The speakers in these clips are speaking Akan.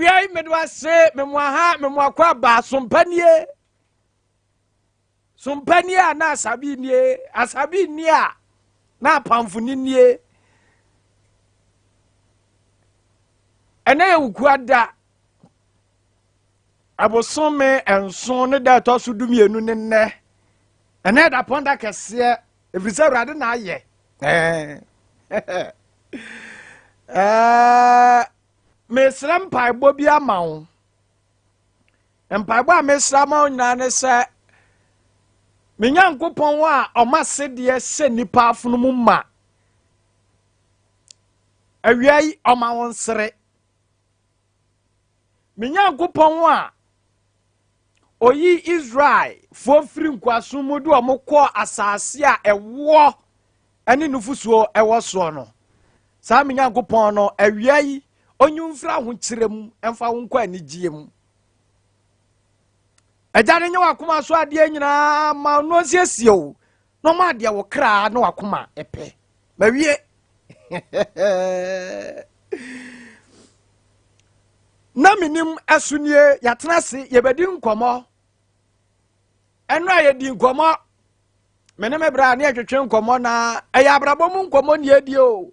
Wiai mede wase memoaha memoakɔ aba sompa nie sompa nie a na asabi nie asabi nie a na apamfo ni nie ɛnɛ yɛ wukua da abosome nson ne da ɛtɔ so 12 ne nnɛ ɛnɛ da pɔnda kɛseɛ ɛfiri sɛ awurade na ayɛ ɛɛ ɛɛ Mesrɛ mpaebɔ bi ama wo. Mpaebɔ a mesrɛ ama wo nyinaa ne sɛ me Nyankopɔn a ɔma sedeɛ hyɛ nnipa afono mu ma awia yi ɔma wo nsere. Me Nyankopɔn a oyi Israelfoɔ firi nkoasom mu de wɔn kɔɔ asase a ɛwoɔ ne nufosuo ɛwɔ soɔ no saa me Nyankopɔn no awia yi ɔnyi wo mfiri ahokyerɛ mu ɛmfa wo nkɔ anigyeɛ mu agya no nyɛ w'akoma so adeɛ nyinaa ma ɔno ɔnsiesie wo na ɔma adeɛ wo kra ne w'akoma ɛpɛ mawie na menim ɛso nie yɛatena ase yɛbɛdi nkɔmmɔ ɛno a yɛdi nkɔmmɔ me ne me bra ne yɛtwetwe nkɔmmɔ na ɛyɛ abrabɔ mu nkɔmmɔ ne yɛdi o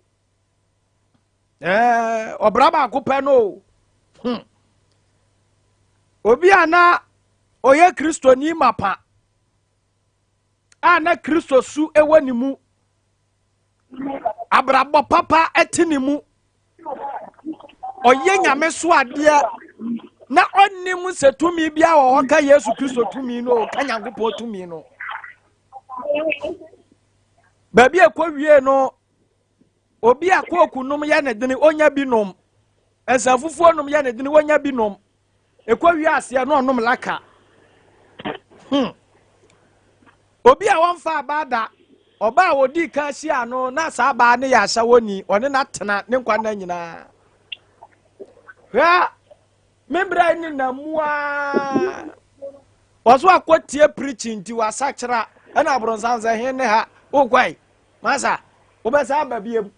ɛɛ ɔbra baako pɛ no o hmm. Obi a na ɔyɛ kristoni mapa a na kristo su wɔ ne mu abrabɔ papa te ne mu ɔyɛ nyame so adeɛ na ɔnim sɛ tumi biara wɔ hɔ ka yesu kristo tumi no ka nyankopɔn tumi no baabi a ɛkɔ wie no obi a kooku nom yɛ ne dene ɔnya bi nom nsa fufuo nom yɛ ne dene ɔnya bi nom ɛkɔ wie aseɛ na ɔnom laka hmm. Obi a wɔmfa abaa da ɔbaa a wɔdii kan hyia no na saa abaa no yɛ ahyɛwɔni ɔne no atena ne nkwa nna nyinaa hwɛ me berɛ ne namu a wɔso akɔtie preaching nti wasakyera ɛna aborɔnsan sɛ he ne ha wokwae masa wobɛsa aba biam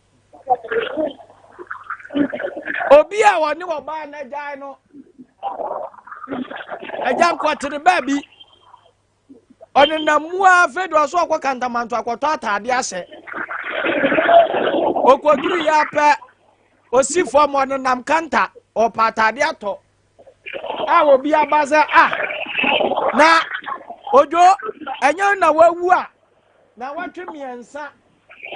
obi a wɔne ɔbaa no agyae no agya nkɔtere baabi ɔnenam mu a afei de ɔso ɔkɔ kantamanto akɔtɔ ataade ahyɛ ɔkɔduru yɛ apɛ osi fam ɔnenam kanta ɔpɛ ataade atɔ a obi aba sɛ a na odwo ɛnyɛ na wawu a na watwe mmiɛnsa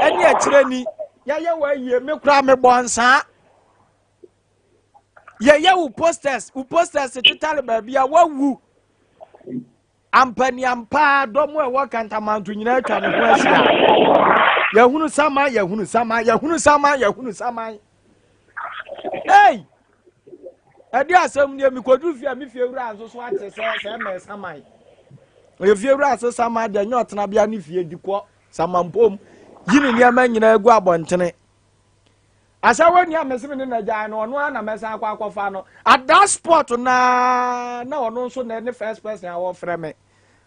ɛne akyerɛ ni yɛyɛ wɔ ayie me koraa mebɔ nsaa yɛyɛ wo posters wo posters tetare baabi a wawu ampaniampa dɔm a ɛwɔ kantamanto nyinaa atwa ne ho ahyia yɛhunu saman yɛhunu saman yɛhunu saman yɛhunu saman ei ɛde asɛm nie mekɔduru fie a me fie wura nso so ate sɛ sɛ mɛ saman ɔyɛ fie wura ase saman deɛ nyɛ ɔtenabea ne fie di kɔ samampom yi ne nneɛma nyinaa gu abɔntene Asawo ni a mese me ne no agyae no ɔno ara na mɛsan akɔ akɔfa no at that spot na na ɔno nso na ne first person a wɔfrɛ me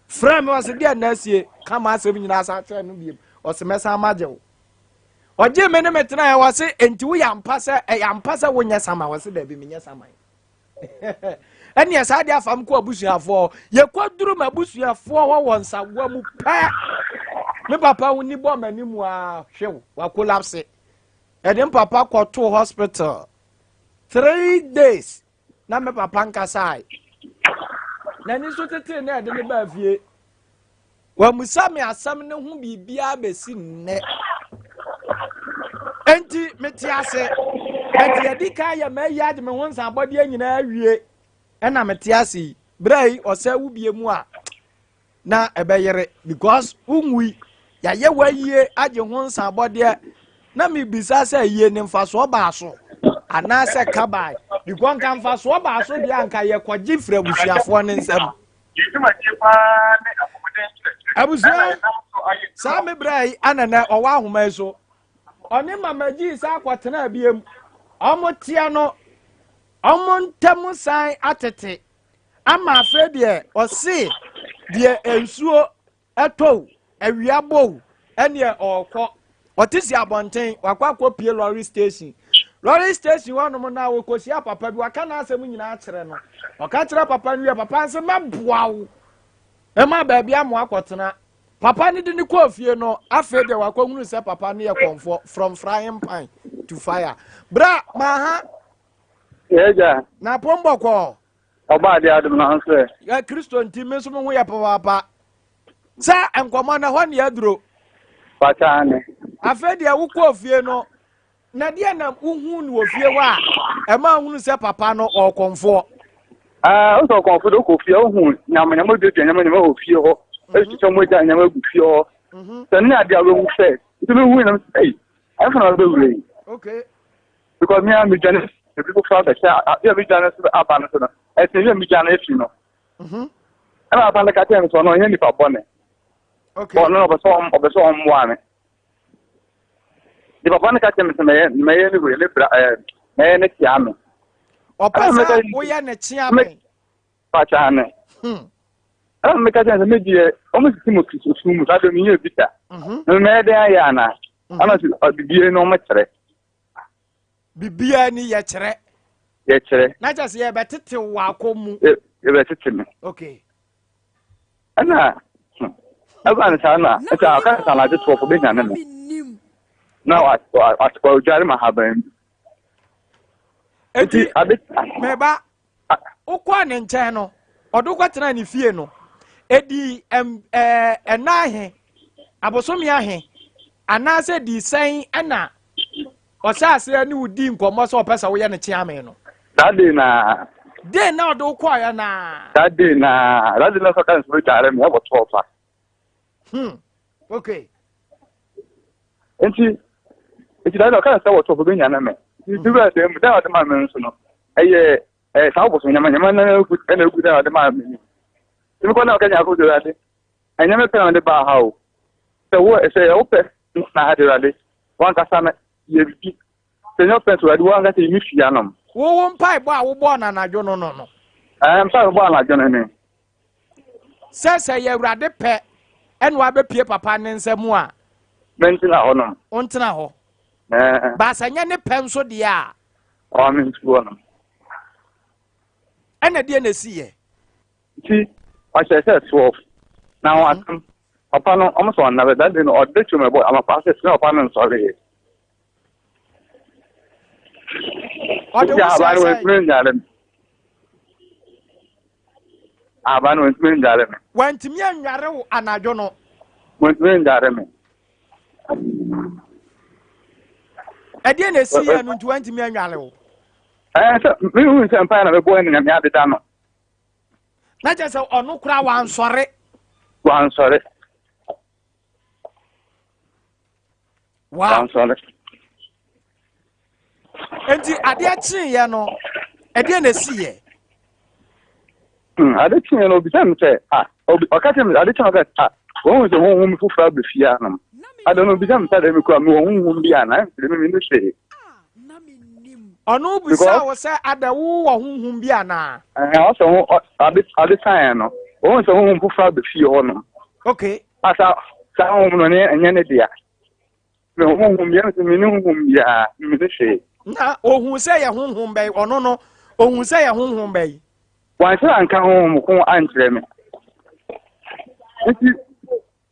frɛ me ɔse deɛ na asie ka ma asɛm nyinaa sa kyerɛ no biem ɔse mɛsan magye wo ɔgye me ne me tena ɛ wɔse enti woyɛ ampa sɛ ɛyɛ ampa sɛ wonyɛ sama wɔse daabi menyɛ saman ɛneɛ saa deɛ afa m kɔ abusuafoɔ yɛkɔduru m'abusuafoɔ hɔ wɔ nsawoa mu pɛ me papa wo ni bɔ m'anim a hwew wakolapse ɛde m papa kɔtoo hospital 3 days na me papa nkasae n'ani so tetee na ɛde ne baa fie wamusa me asɛm ne ho biribiara bɛsi nnɛ enti mete ase bɛte adi kan yɛ mayi agye me ho nsabɔdeɛ nyinaa awie ɛna mete ase yi berɛ yi ɔsɛ wo bie mu a na ɛbɛyere because wonwui yɛayɛ wayie agye ho nsabɔdeɛ na mebisa sɛ yie ne mfasoɔ baa so anaasɛ ka bae because nka mfasoɔ baa so deɛ anka yɛkɔgye firi abusuafoɔ ne nsam abusua saa me berɛ yi ana nɛ ɔwɔ ahoma yi so ɔne mama gyii sɛ akɔtena biem ɔmo teɛ no ɔmo ntam san atete ama afei deɛ ɔse deɛ nsuo ɛtɔw awia bow ɛneɛ ɔɔkɔ ɔte si abɔnten wakɔ akɔ pie lorry station. Lorry station hɔnom na wɔkɔhyia papa bi, waka n'asɛm nyinaa kyerɛ no. Ɔka kyerɛ papa no wie, papa nso mɛboa wo. Ɛma baabi ama wakɔtena. Papa no de no kɔɔ fie no, afei deɛ wakɔhunu sɛ papa no yɛ kɔmfoɔ from frying pan to fire. Bra, maha. Yɛgya. Na pom bɔkɔɔ. Ɔba adeɛ adom na nso ɛ. Yɛ Kristo nti me nso me ho yɛ papaapa. Sɛ nkɔmmɔ na hɔ ne aduro. Pataa ne. Afei deɛ wokɔɔ fie no, Na deɛ na wohu no wɔ fie hɔ a ɛma wohunu sɛ papa no ɔɔkɔmfoɔ? Ɛɛ, wosɛ ɔkɔmfo de wokɔ fie a wohu nyama nyama duadua nyama nyama wɔ fie hɔ. Ɛtwitwa mhm. mogya nyama gu fie hɔ. Mhm. Sɛ ne adeɛ a wobɛhu sɛ nti mehu nam sɛ ei ɛmfa na wobɛwura yi. Okay. Because me a medwane ebi foforɔ abɛhyɛ adeɛ a medwane so aba no so no ɛsɛ bi a medwane afi no. Mhm. Ɛna papa no ka kyerɛ me sɛ ɔno ɔnyɛ nipa bɔne. Okay. Ɔno ɔpɛ sɛ ɔmmoa me. Nti papa no ka kyerɛ me sɛ mɛyɛ mɛyɛ ne wei me bra ɛɛ mɛyɛ ne kyea me. Ɔpɛ sɛ woyɛ ne kyea me. Pakyɛ ne. Hmm. Ɛna meka kyerɛ sɛ me deɛ wɔn sisi mo kristo sum mu saa deɛ menyɛ bi da. Mhm. Na mɛyɛ dɛn ayɛ ana? Mhm. Ɛna sɛ bibie no wɔn kyerɛ. Bibia ni yɛkyerɛ. Yɛkyerɛ. Na kyerɛ sɛ yɛbɛtete wɔ akɔ mu. Yɛbɛtete me. Okay. Ɛna hmm, ɛba no saa na ɛsɛ aka sɛ anadwo toɔfo bɛnyane me na wadware ma haban bi. Eti meba wokɔɔ ne nkyɛn no ɔde wokɔtena ne fie no ɛdi ɛna ahe abosome ahe anaasɛ di sɛn ɛna ɔhyɛ aseɛ ne wo di nkɔmmɔ sɛ ɔpɛ sɛ woyɛ ne kyeame no. That day na. Day na ɔde wo kɔɔeɛ naa. That day na that day na sɔka nsuo dware me ɛwɔ tɔɔ fa. Hmm okay. Nti nti that day ɔka sɛ wɔ tɔɔ fa bɛ nya ne me. Nti wura dɛm mu dɛ ɔde ma me nso no ɛyɛ ɛyɛ saa ɔbɔsɔn nyama nyama na egu ɛna egu dɛ ɔde ma me. Nti mekɔ na ɔka nya akɔ sɛ ɔde ɛnyɛ me pɛ na ɔde baa ha o. Sɛ wo sɛ ɛwɔ pɛ na ha de ɔde W'ankasa no, yɛ biribi. Sɛ ɛnyɛ ɔpɛ nso, Awurade, w'ankasa yi me fi anom. Wo wo mpaebɔ a wobɔɔ no anadwo no no no. Ɛɛ, mpaebɔ bɔɔ anadwo no ne. Sɛ sɛ yɛ Awurade pɛ ɛna wabɛpie papa ne nsa mu a. Mentena hɔ nom. Wontena hɔ. Ɛɛ. Baasa nyɛ ne pɛ nso deɛ a. Ɔɔ, mentu hɔ nom. Ɛna deɛ na esi yɛ. Nti ɔhyɛ sɛ 12 na wɔn asɛm papa no wɔn sɛ ɔnna bɛ dade no ɔde twom ɛbɔ ama papa sɛ sɛ papa no nsɔre yɛ. Ɔde wo ahaban no sɛ wɔntumi nnware me. Ahaban no wɔntumi nnware me. Wɔntumi annware wo anadwo no. Wɔntumi nnware me. Ɛdeɛ na esi yɛ no nti wɔntumi annware wo. Ɛɛ sɛ mehu sɛ mpaeɛ na mebɔ ɛne nyame adeda no. Na kyerɛ sɛ ɔno koraa wansɔre. Wansɔre. Wow. Wansɔre. Nti adeɛ kyeeɛ no, ɛdeɛ na ɛsiiɛ? Hmm, ade kyeeɛ no, obisa me sɛ, ah, obi, ɔka kyerɛ me, ade kyeeɛ ɔka ah, wɔn sɛ honhom foforɔ aba fie anom. Ade no obisa me sɛ, ade me kura mewɔ honhom bi anaa? Ɛmfiri me, menni hwee. Ɔno bisa wo sɛ ada wo wɔ honhom bi anaa? Ɛhɛn, ɔsɛ ho ade ade san no. Wɔn sɛ honhom foforɔ aba fie hɔ nom. Okay. Asa saa honhom no ne ɛnyɛ ne dea. Me honhom bia me ne honhom biara me ne hwee. Na ohun sɛ yɛ honhom bɛyi ɔno no ohun sɛ yɛ honhom bɛyi. Wanhyɛ anka honhom ko ankyerɛ me. Nti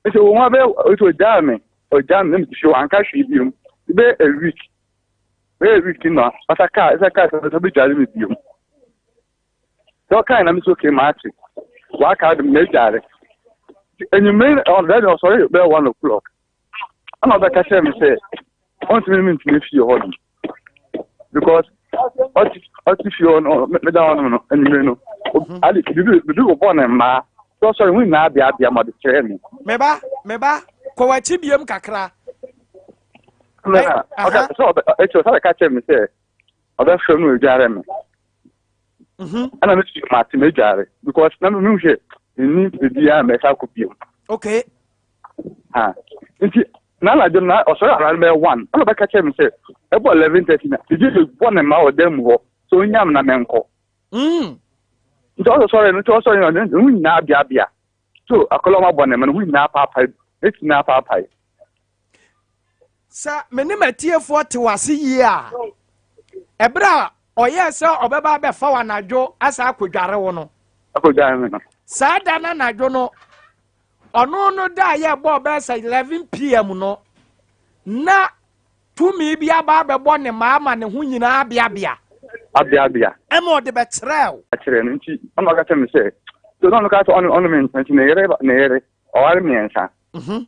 nti wɔn abɛ nti ogyaa me ogyaa me na me ti fi hɔ anka hwee biom. Bɛyɛ a week. Bɛyɛ week na ɔsa kaa ɛsɛ kaa sɛ ɔsɛ bɛdware me biom. Sɛ ɔkae na me so okay maate. Waka de mɛdware. Enyimire ɔdɛ de ɔsɔre bɛyɛ 1 o'clock. Ɛna ɔbɛka kyerɛ me sɛ ɔntumi ne me ntena fie hɔ nom because ɔte ɔte fie hɔ no meda hɔ nom no enyimire no ade bibi bibi bɔbɔ ne mmaa sɛ ɔsɔre ho nyinaa beabea ma ɔde kyerɛ me. Meba meba kɔ w'akyi biem kakra. Ɛna ɔka sɛ ɔbɛ ɛkyɛ ɔsɛ ɔbɛka kyerɛ me sɛ ɔbɛfrɛ no edware me. Ɛna me si ma te me edware because na me hwɛ nni biribiara mɛsa akɔ biom. Okay. Ha nti na anadwo na ɔsɔre around bɛyɛ 1 ɛna ɔbɛka kyerɛ me sɛ ɛbɔ 11:30 na biribi bɔ ne mma wɔ dan mu hɔ sɛ onyam na mɛnkɔ. Nti ɔsɔre no nti ɔsɔre no ne ho nyinaa beabea so akɔla ɔma bɔ ne mma no ho nyinaa paapae ne ti nyinaa paapae. Sɛ me ne m'atiefoɔ te w'ase yie a. Ɛberɛ a ɔyɛɛ sɛ ɔbɛba abɛfa wo anadwo asa akɔdware wo no. Akɔdware me no. Saa da no anadwo no, ɔno no da a yɛbɔɔ bɛyɛ sɛ 11 pm no, na tumi bi aba abɛbɔ ne mmaa ma ne ho nyinaa abeabea. Abeabea. Ɛma ɔde bɛkyerɛɛ wo. Akyerɛ no nti, ɔno ɔka kyerɛ me sɛ, so na ɔno ka sɛ ɔno ɔno me nsa nti ne yere ne yere ɔware mmiɛnsa. Mhm.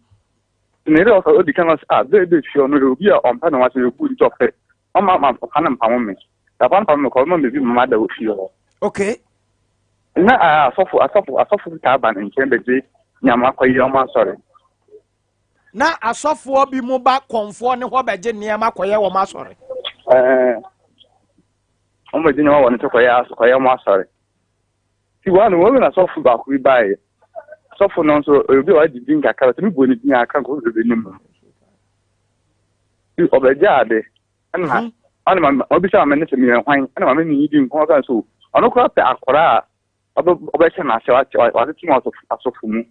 Ne yere ɔka odi kan ɔsɛ ah bɛɛ bɛɛ fie ɔno yɛ obi a ɔmpɛ ne ho asɛm ebu nti ɔpɛ ɔma ma papa no mpamo me. Papa no pamo me kɔ ɔma me bi ma da wɔ fie hɔ. Okay. Na ah, asɔfo asɔfo asɔfo taa ba ne nkyɛn bɛgye nyama kɔyɛ ɔmo asɔre. Na asɔfoɔ bi mo ba kɔnfoɔ ne hɔ bɛgye nneɛma kɔyɛ wɔn asɔre. Ɛɛ wɔn bɛgye nneɛma wɔ ne sɛ kɔyɛ kɔyɛ wɔn asɔre. Ti wɔn ano wɔn na sɔfo baako bi baeɛ. Sɔfo no nso ɔyɛ obi a wagye din kakra ɔtumi bɔ ne din aka nkurɔfo bebree nim no. Ti ɔbɛgye ade ɛna mhm. ɔne maame ɔbisa maame ne sɛ meyɛ hwan ɛna maame ne yi di nkɔmɔ kan so ɔno koraa pɛ akɔraa a ɔbɛhyɛ n'ase watete mu asɔfo mu.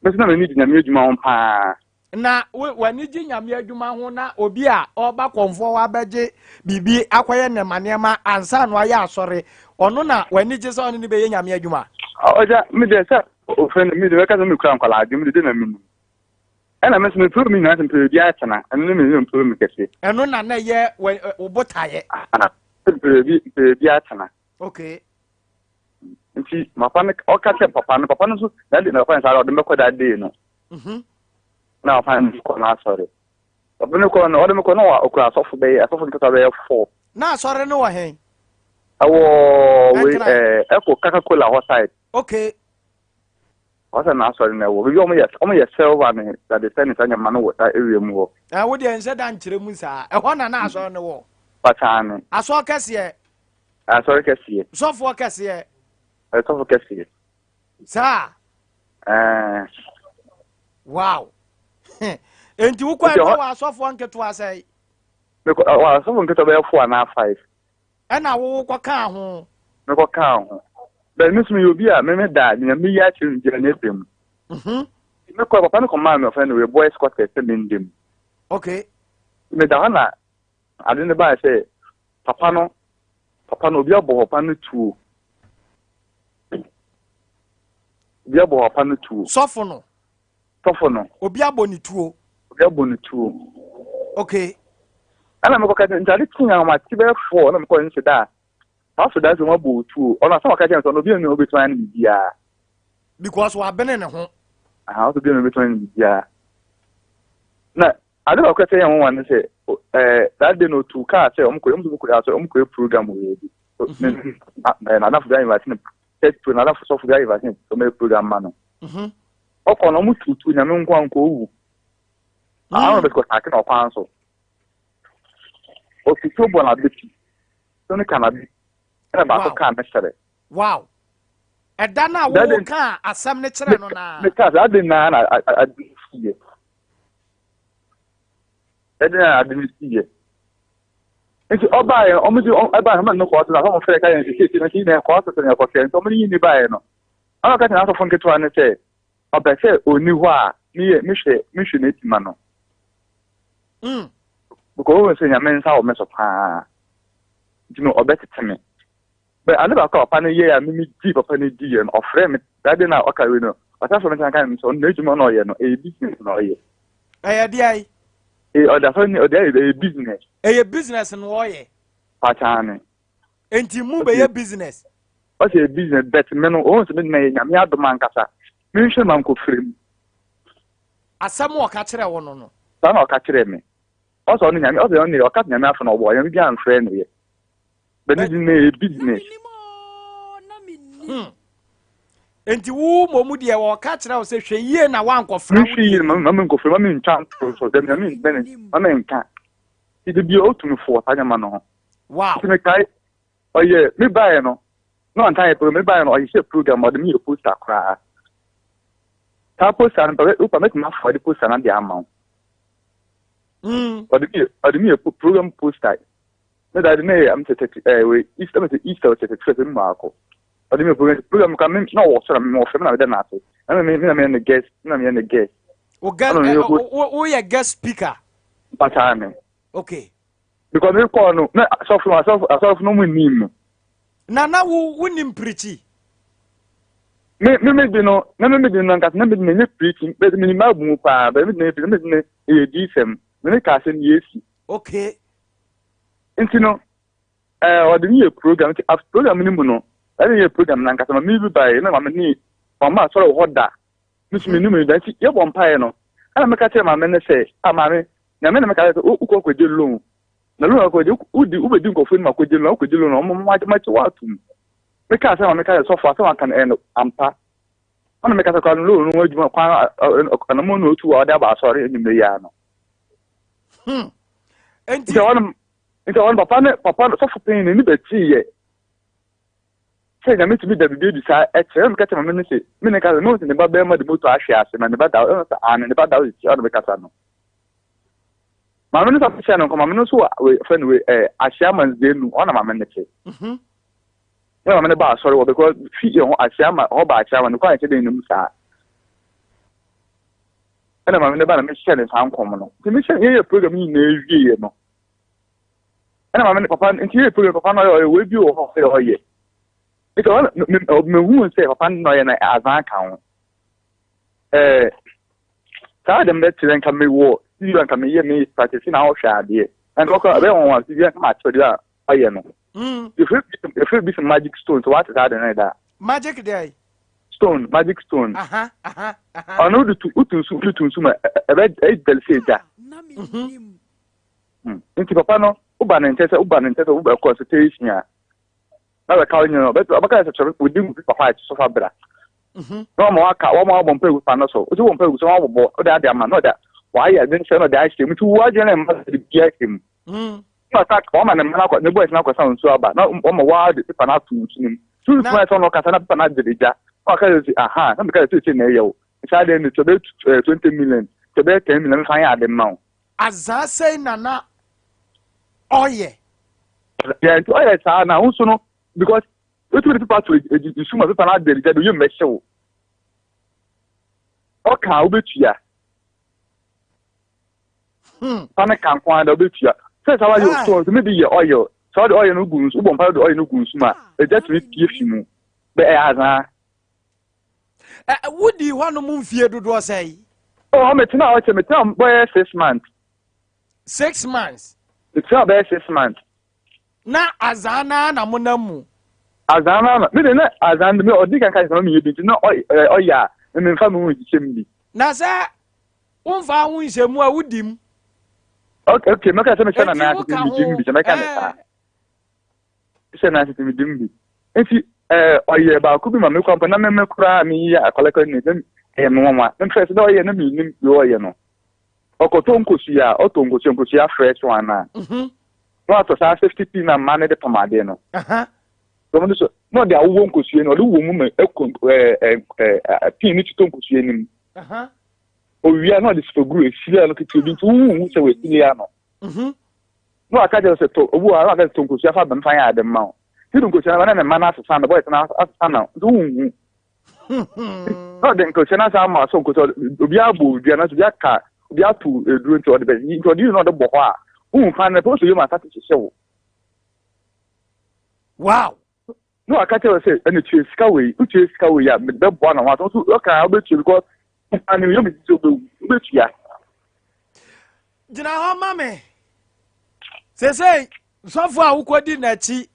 Mɛsɛ na m'ani gye nyame adwuma ho paa. Na w'ani gye nyame adwuma ho na obi a ɔba kɔnfoɔ hɔ abɛgye biribi akɔyɛ nneɛma nneɛma ansa na wayɛ asɔre ɔno na w'ani gye sɛ ɔne ne bɛyɛ nyame adwuma. Ɔgya me deɛ sɛ ofɛ no me deɛ bɛka sɛ mekura nkwadaa adwene me deɛ na menim ɛna me nso mepere me nyinaa sɛ mepere bi atena ɛno ne me mpere me kɛse. Ɛno na na ɛyɛ wo botaeɛ. Mepere bi mepere bi atena. Okay. Nti papa no ɔka kyerɛ papa no papa no nso that day na papa no saa ɔde mɛkɔ that day no. Mhm. Na papa no kɔ n'asɔre. Papa no kɔ no ɔde mekɔ no ɔkura asɔfo bɛyɛ asɔfo nkasa bɛyɛ fɔ. Na asɔre no wɔ he? Ɛwɔ wei ɛɛ ɛkɔ Coca Cola hɔ side. Okay. Ɔsɛ n'asɔre no ɛwɔ baabi a wɔyɛ wɔyɛ silver ne dadesɛn ne saa nneɛma no wɔ saa area mu hɔ. Ɛ wo deɛ nhyɛ da nkyerɛ mu saa ɛhɔ na na asɔre no wɔ. Pataane. Asɔre kɛseɛ. Asɔre kɛseɛ. Sɔfoɔ kɛseɛ. Sɔfo kɛseɛ. Saa. Ɛɛ. Wow. Enti wokɔ ɛna wɔ asɔfoɔ nketewa sɛe. Mekɔ wɔ asɔfo nketewa bɛyɛ four anaa five. Ɛna wo kɔ kaa ho. Mekɔ kaa ho. Bɛn me nso meyɛ obi a meme da nea meyi akyerɛ no biara na ɛbɛ mu. Mhm. Mekɔ papa no kɔmaa me ɔfɛn no wei boys quarters sɛ menda mu. Okay. Meda hɔ na ade no baa sɛ papa no papa no obi abɔ papa no tuo. Obi abɔ papa no tuo. Sɔfo no. Sɔfo no. Obi abɔ ne tuo. Obi abɔ ne tuo. Okay. Ɛna mekɔ ka nti ade kye ahomakye bɛyɛ four na mekɔ nhyɛ da a pastor da sɛ wɔn abɔ otuo ɔno asɛm ɔka kyerɛ me sɛ ɔno obi anu obetumi ayɛ no biribiara. Because wabene ne ho. Aha ɔsɛ obi anu obetumi ayɛ no biribiara. Na ade baako ɛsɛ yɛn nwanwa ne sɛ ɛɛ that day na otu kaa sɛ wɔn kɔ wɔn kɔ asɔ wɔn kɔ program wɔ yɛ bi. N'adafo bi ayɛ invite no church pro n'adafo sɔfo bi ayɛ invite no wɔn yɛ program ma no. Mhm. Ɔkɔ no ɔmo tutu nyame nko a nka owu. Ahụ bɛ kɔ saake na ɔkwan so. Otutu bɔ n'abeti. So ne ka n'abeti. Ɛna baako kaa ne srɛ. Wow. Ɛda no a wo kaa asɛm no kyerɛ no naa. Me kaa sɛ ade naa na ade no si yɛ. Ɛde na ade no si yɛ. Nti ɔbaeɛ no ɔmo si ɛbaeɛ ɔmo ne no kɔɔ so na ɔmo frɛ ka yɛn sɛ siesie no nti na ɛkɔɔ so sɛ na ɛkɔhwɛ nti ɔmo ne yi ne baeɛ no. Ɛna ɔka kyerɛ n'asɔfo nketewa no sɛ, Ɔpɛ sɛ onni hɔ a, meyɛ mehwɛ mehwɛ n'akyi ma no. Mm. Because ohu sɛ Nyame nsa wɔ me so paa. Nti no ɔbɛtete me. But ade baako a papa no yɛe a me megyee papa no diiɛ no, ɔfrɛɛ me that day na ɔka wei no, ɔsan frɛɛ me san ka kyerɛɛ me sɛ ɔno n'adwuma na ɔyɛ no, ɛyɛ business na ɔyɛ. Ɛyɛ deɛn? Ee, ɔde asɔre ne ɔde ayɛ ɛyɛ business. Ɛyɛ business na ɔyɛ. Pakyaane. Enti mu bɛyɛ business. Ɔsɛ yɛ business but me no ohun sɛ me na yɛ nyame adom ankasa me nhwɛ ma nkɔ firi mu. Asɛm a ɔka kyerɛ wo no no. Saa na ɔka kyerɛ me. Ɔsɛ ɔno nyame ɔsɛ ɔno ɔka sɛ nyame afɛ no ɔbɔ nyame bi amfrɛ no yɛ. But ne di na yɛ business. Hmm. Enti wo mmom deɛ ɔka kyerɛ wo sɛ hwɛ yie na woankɔfra wo deɛ. Mehwɛ yie ma menkɔfra ma mentwa ntoro so dɛm nyame mbɛne ma menka. Nti bia ɔtumi foɔ saa nyama no ho. Wow. Nti mekae ɔyɛ me baeɛ no na ɔntaa yɛ program me baeɛ no ɔhyehyɛ program ɔde me yɛ poster koraa saa poster no pɛ wopa mɛtumi afa ɔde poster no de ama wo ɔde me yɛ ɔde me yɛ program poster me da de ne yɛ am sɛ tɛti ɛɛ wei easter me sɛ easter sɛ tɛti fɛ mu baako ɔde me yɛ program program ka me na ɔwɔ soro me wɔ fam na meda n'ase ɛna me me na me yɛ ne guest me na me yɛ ne guest wo guest wo yɛ guest speaker mpataa me okay. Because me kɔɔ no na asɔfo no asɔfo asɔfo no mu nim no. Na na wo wo nim pirikyi. Me me me di no na me me di no nankasa na me di no nye pirikyi bɛsi me nim Bible mu paa bɛsi me di no nye pirikyi me di no ɛyɛ diisɛm me ne ka asɛm yɛ esi. Okay. Nti no ɛɛ ɔde ne yɛ program nti after program no mu no ɛne yɛ program nankasa ma me bi baeɛ na maame ne mama asɔre wɔ hɔ da. Me nso mennim no da nti yɛbɔ mpaeɛ no ɛna meka kyerɛ maame no sɛ ah maame nyame na meka sɛ wokɔ kɔgye loan na loan akɔgye wodi wobɛdi nkurɔfoɔ anim akɔgye loan akɔgye loan ɔmo mo agye woatom meka sɛ maame ka sɛ sɔfo asɛm aka no ɛyɛ no ampa ɔna meka sɛ kora no loan no ho adwuma kwan anamɔ na otu a ɔde aba asɔre anwummerɛ yi ara no hmm. nti ɔno nti ɔno papa ne papa sɔfo panyin n'ani bɛgyeeɛ Sɛ Nyame tumi da biribi adi saa kyerɛ me ka kyerɛ maame no se me ne kasa mehu se ne ba barima de moto ahwe ase na ne ba da hɔ sɛ aane ne ba da hɔ sisi ɔne me kasa no maame no sɛ hyɛ no nkɔ maame no nso wɔ fɛ no wei ɛɛ ahyia manzenu ɔna maame no te mhm. ne maame no ba asɔre wɔ because fi yɛ ho ahyia ma hɔ ba ahyia ma no kɔ anhyɛ den no mu saa ɛna maame no ba na mehyɛ ne saa nkɔm no nti mehyɛ yɛyɛ program nyinaa wieɛ no ɛna maame no papa nti yɛ program papa no ɔyɛ ɔyɛ wei bi wɔ hɔ ɔyɛ ɔyɛ nti ɔno mehu sɛ papa no ɔyɛ no azan ka ho ɛɛ saa de mbɛkyerɛ nka mewɔ studio nka meyɛ me practice na ɔhwɛ adeɛ nka ɔkɔ ɛbɛyɛ wɔn wɔn studio nka ma akyerɛ deɛ a ɔyɛ no efiri bi sɛ magic stone so wate saa de no da magic deɛ stone magic stone ɔno wode tu wotu nsu wode tu nsu ma ɛbɛ ɛdɛl sɛ egya. Hmm. Nti papa no, woba ne nkyɛn sɛ woba ne nkyɛn sɛ wobɛ consultation a, na bɛka wo nyina ɔbɛka sɛ kyerɛ wodi mu paper white so fa bra. Mhm. Na wɔn aka wɔn abɔ mpa egu pa no so. Wosi wɔ mpa egu so wɔn abobɔ wode ade ama na ɔde wɔayɛ ade sɛ na ɔde ahyɛ mu. Nti wo adwene mma de bi ahyɛ mu. Na ɔsa wɔn ma ne mma no akɔ ne boys no akɔsa nsuo aba na wɔn ma wɔade paper no ato nsu no mu. Nsu no sɛ ɔno ɔkasa na paper no agye de gya. Na ɔka sɛ aha na meka sɛ sɛ na ɛyɛ wo. Saa deɛ no sɛ bɛyɛ 20 million sɛ bɛyɛ 10 million fa yɛ ade mma wo. Azaa sɛi na na ɔyɛ. Yeah, nti ɔyɛ saa na ahosuo no because wotumi de pepa to nsu ma pepa no adɛre gya de oyam bɛhyew. Ɔka a wobɛtua. Hmm. Fa no ka nko ara da wobɛtua. Sɛ saa wayɛ so ntumi de yɛ oil. Sɛ ɔde oil no gu nsu wobɔ mpa de oil no gu nsu mu a egya tumi pie fi mu. Bɛ ɛyɛ azaa. Wodii hɔnom mfie dodoɔ sɛe? Oh, metena hɔ kyɛ, metena bɛyɛ 6 months. 6 months. Metena bɛyɛ 6 months. Na azaa naa na monam mu? Azaa naa na, me de na azaa no, me ɔdi kan ka kyerɛ sɛ meyɛ bi nti na ɔyɛ a, memfa me ho nhyehyɛ mu bi. Na sɛ womfa ho nhyɛ mu a, wodi mu? Okay, mɛka sɛ mehyɛ na nan ase medi mu bi, sɛ mɛka ne saa. Hyɛ na asese medi mu bi. Nti ɛɛ ɔyɛ baako bi ma me kɔ mpo na mɛmɛ koraa meyɛ akɔlɛkɔ ne sɛ ɛyɛ me nwanwa. Mefrɛ sɛ dɛ ɔyɛ na menim deɛ ɔyɛ no. Ɔkɔtɔ nkosua a ɔtɔ nkosua nkosua fresh one a. Mhm. Na watɔ saa safety pin na mmaa no de pam adeɛ no. Wɔn de so na ɔde awowɔ nkosua no ɔde wɔ mu ma ɛkɔ ɛɛ ɛɛ ɛɛ pin no totɔ nkosua no mu. Owia na ɔde sifaguru esili ano ketewa bi nti wohu sɛ wɔasili ano. Mhm. Na waka kyerɛ sɛ tɔ obu a na waka sɛ tɔ nkosua fa bɛmfa yɛ ade mma wo. Ti de nkosua no na ne mma no asesa no boys no asesa no nti wonhu. Na ɔde nkosua no asa ama so nkosua obi abɔ odua na so obi aka obi ato eduro nti ɔde bɛ nti ɔde yi na ɔde bɔ hɔ a wohu kwan no pɛ sɛ yɛ mu asase hyehyɛ wo. Wow. Na waka kyerɛ sɛ ɛna tua sika wei wotua sika wei a mede bɛboa na ho aso nso ɔka a wobɛtua because ne yɛ mesi sɛ wobɛwu wobɛtua. Gyina hɔ ma me. Sesei sɔfo a wokɔdi n'akyi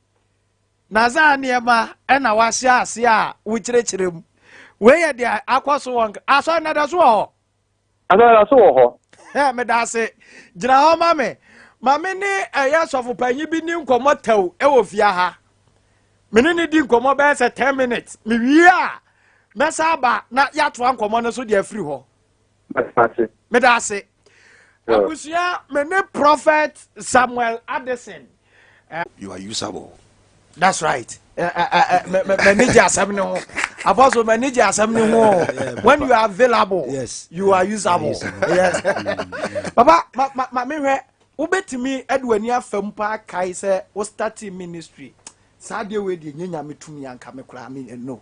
na saa nneɛma ɛna wahyɛ ase a wokyerɛkyerɛ mu. Wei yɛ deɛ akɔ so wɔ asɔre na da so wɔ hɔ. Asɔre da so wɔ hɔ. Ɛ meda ase. Gyina hɔ ma me. Ma me ne ɛyɛ sɔfo panyin bi ni nkɔmmɔ tɛw ɛwɔ fie ha. Me ne ne di nkɔmmɔ bɛyɛ sɛ 10 minutes. Mewie a mɛsa aba na yɛatoa nkɔmmɔ no so de afiri hɔ. Meda ase. Abusua me ne Prophet Samuel Addison. You are usable. That's right. M'ani gye asɛm ne ho. Apostle m'ani gye asɛm ne ho. When you are available, yes, you are usable. Yes. Papa, ma ma ma mehwɛ wobɛtumi de w'ani afa mu paa kae sɛ wo starting ministry saa deɛ wei deɛ nyɛ nyame tumi anka me koraa me no.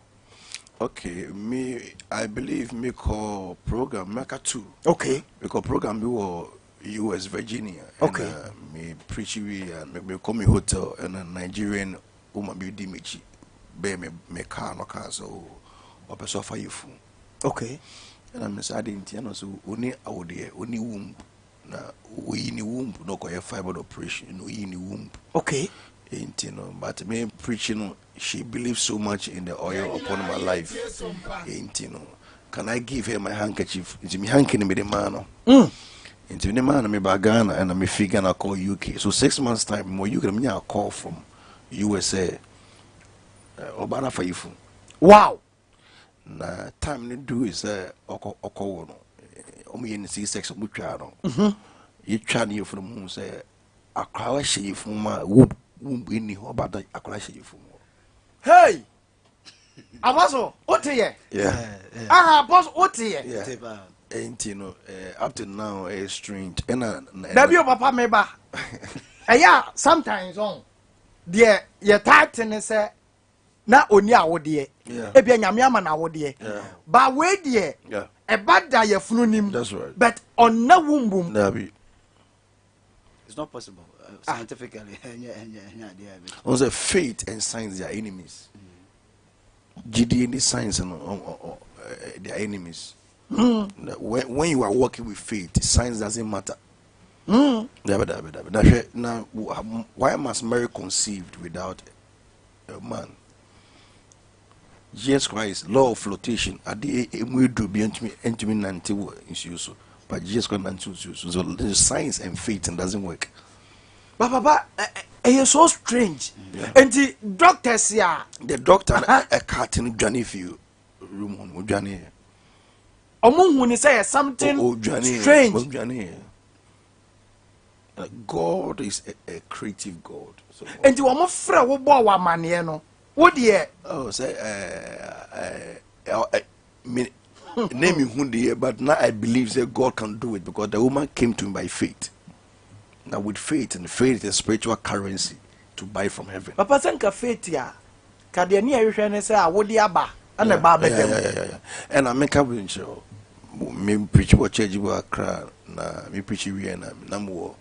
Okay, me I believe me call program mɛka two. Okay. Because program bi wɔ. US Virginia. Okay. Ɛna me preach wie a me kɔ me hotel ɛna Nigerian woman bi di m'akyi bɛyɛ me me car no kaa sɛ o ɔpɛ sɛ ɔfa yɛ funu. Okay. Ɛna me sɛ ade nti ɛna sɛ ɔni awodeɛ ɔni womb na oyi ne womb na ɔkɔyɛ fibroid operation na oyi ne womb. Okay. Nti no but me preach no she believes so much in the oil upon my life. Nti no can I give her my handkerchief? Nti me hanky no mede maa no. Nti ne maa no meba Ghana ɛna mefi Ghana kɔ UK. So 6 months time mewɔ UK na menya a call from US sɛ ɔbaa no afa yefunu. Na time no du sɛ ɔkɔ ɔkɔwɔ no ɔmo yɛ ne C section ɔmo twaa no. Yɛtwa ne yefunu mu sɛ akwaraa hyɛ yefunu mu a womb nni hɔ but akwaraa hyɛ yefunu mu. Hey! Apostle, wote yɛ? Yeah. Aha, apostle, wote yɛ? Yeah. Nti no up to now ɛyɛ strange ɛna. Dabi o papa meba. Ɛyɛ a sometimes ɔn deɛ yɛtaa te ne sɛ na oni awodeɛ. Ebia Nyame ama no awodeɛ. Ba wei deɛ ɛba da yɛfunu nim. That's right. But ɔnna womb mu. Dabi. It's not possible scientifically. Ɛnyɛ adeɛ a ɛbɛtumi. Ɔn sɛ faith and science, they are enemies. Gyidie ne science no they are enemies. When you are working with faith, science doesn't matter. Dabi dabi dabi. Na hwɛ na why must Mary conceived without a man? Jesus Christ, law of flotation, ade emu edu bi ntumi nante wɔ nsuo so, but Jesus Christ nante wɔ nsuo so. So the science and faith doesn't work. Ba papa ɛyɛ so strange. Nti doctors a The doctor ɛka te no dwane fi room hɔ no, odwane. Ɔmo hu ni sɛ yɛ something Odwane. Strange. Odwane. God is a creative God. So, Nti wɔn frɛ wo bɔ wɔ amaneɛ no wo deɛ. Oh, say, me, name me who deɛ, but now I believe that God can do it because the woman came to me by faith. Now with faith, and faith is a spiritual currency to buy from heaven. Papa sɛ nka faith a ka deɛ ne yɛhwehwɛ ne sɛ a wode aba ɛna ɛba abɛda mu. Ɛna meka bi nkyerɛ wo, me preach wɔ church bi wɔ Accra na me preach wie na mewɔ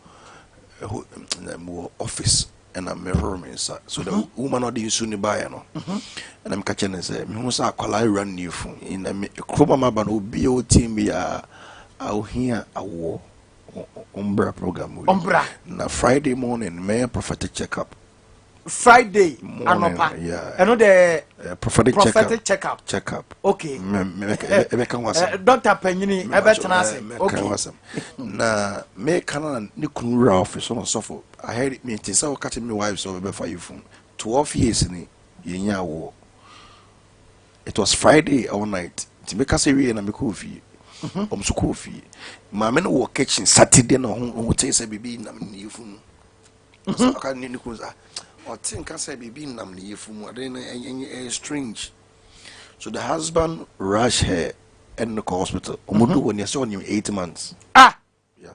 ɛhɔ na mewɔ office ɛna mehoro me nsa so the woman a ɔde nsu ne baeɛ no ɛna meka kyerɛ no sɛ mehu sɛ akwalaa awura ne yɛfu na me kurom a maba no obi a ɔtim bi a ohia awoɔ ɔmbra program wei. Ɔmbra. Na Friday morning mɛyɛ prophetic check up. Friday Morning, anɔpa. Yeah. Ɛno de Prophetic prophetic check up. Check up. Check up. Okay. Ɛbɛka ho asɛm. Doctor panyini ɛbɛtena ase. Mɛka Okay. ho asɛm na meka no na ne kunu wura office ɔno sɔfo ahɛ mente sɛ wɔka kyerɛ me wife sɛ ɔbɛbɛfa yi phone 12 years ni yɛnya awoɔ. It was Friday all night nti meka sɛ wie na mekɔɔ fie ɔm so kɔɔ fie maame no wɔ kitchen Saturday na ɔho tee sɛ biribi nam ne yɛfu mu. Ɔka ne kunu sɛ, "Ah, ɔte nka sɛ biribi nam ne yɛfu mu ade no ɛyɛ strange." So the husband rush her ɛne no kɔ hospital. Ɔmo do wɔ nea sɛ ɔnyim 8 months. Ah. Yeah.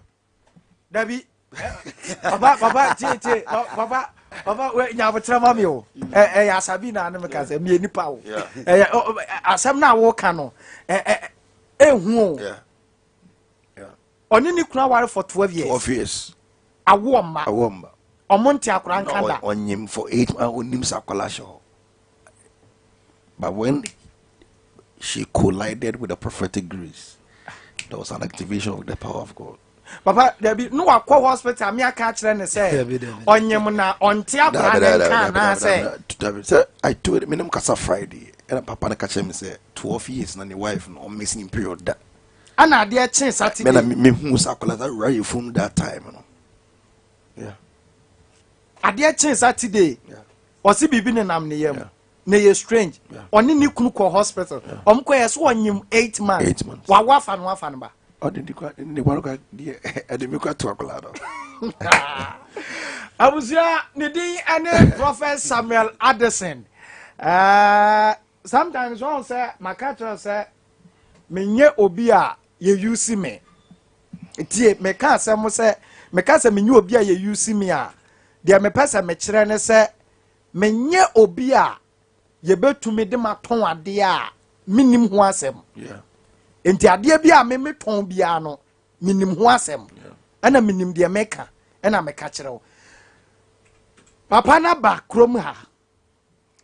Dabi papa papa tie tie papa papa nyabotrɛ ma mi o. Ɛyɛ asabi na ne meka sɛ mie nipa o. Ɛyɛ asɛm na awoka no ɛ ɛ ehu o. Ɔne ne kunu aware for 12 years. 12 years. Awo ɔma. Awɔ mba. Ɔmo nte akora nka da. Ɔnyim for 8 months onim sɛ akwadaa hyɛ hɔ, but when she collided with the prophetic grace, there was an activation of the power of God. Papa dabi ne wakɔ hospital mi aka akyerɛ ne sɛ Dabi, dabi. ɔnyim na ɔnte akora ne nka anaasɛ Dabi, sɛ I told me nem kasa Friday ɛna papa no ka kyerɛ me sɛ 12 years na ne wife no ɔmissing period da. Ana adeɛ kye me na Saturday. mehu sɛ akwadaa sɛ awura yɛ funu that time no, yeah. Adeɛ kye Saturday. Ɔsi biribi nenam ne yam na yɛ strange. Ɔne ne kunu kɔ hospital ɔmo kɔ yɛ so ɔnyim 8 months. 8 months. Wawo afa no afa no ba. Ɔde ne kwa no kwa deɛ ɛde me kwa to akwadaa no. Abusua ne din ɛne Prophet Samuel Addison. Sometimes wɔn sɛ maka kyerɛ sɛ menyɛ obi a yɛ use me tie meka asɛm sɛ meka sɛ menyɛ obi a yɛ use me a deɛ mepɛ sɛ mekyerɛ ne sɛ menyɛ obi a yɛbɛtumi de ma tɔn adeɛ a menim ho asɛm. Nti adeɛ bi a me metɔn biara no menim ho asɛm. Ɛna menim deɛ meka, ɛna meka kyerɛ wo. Papa no ba kurom ha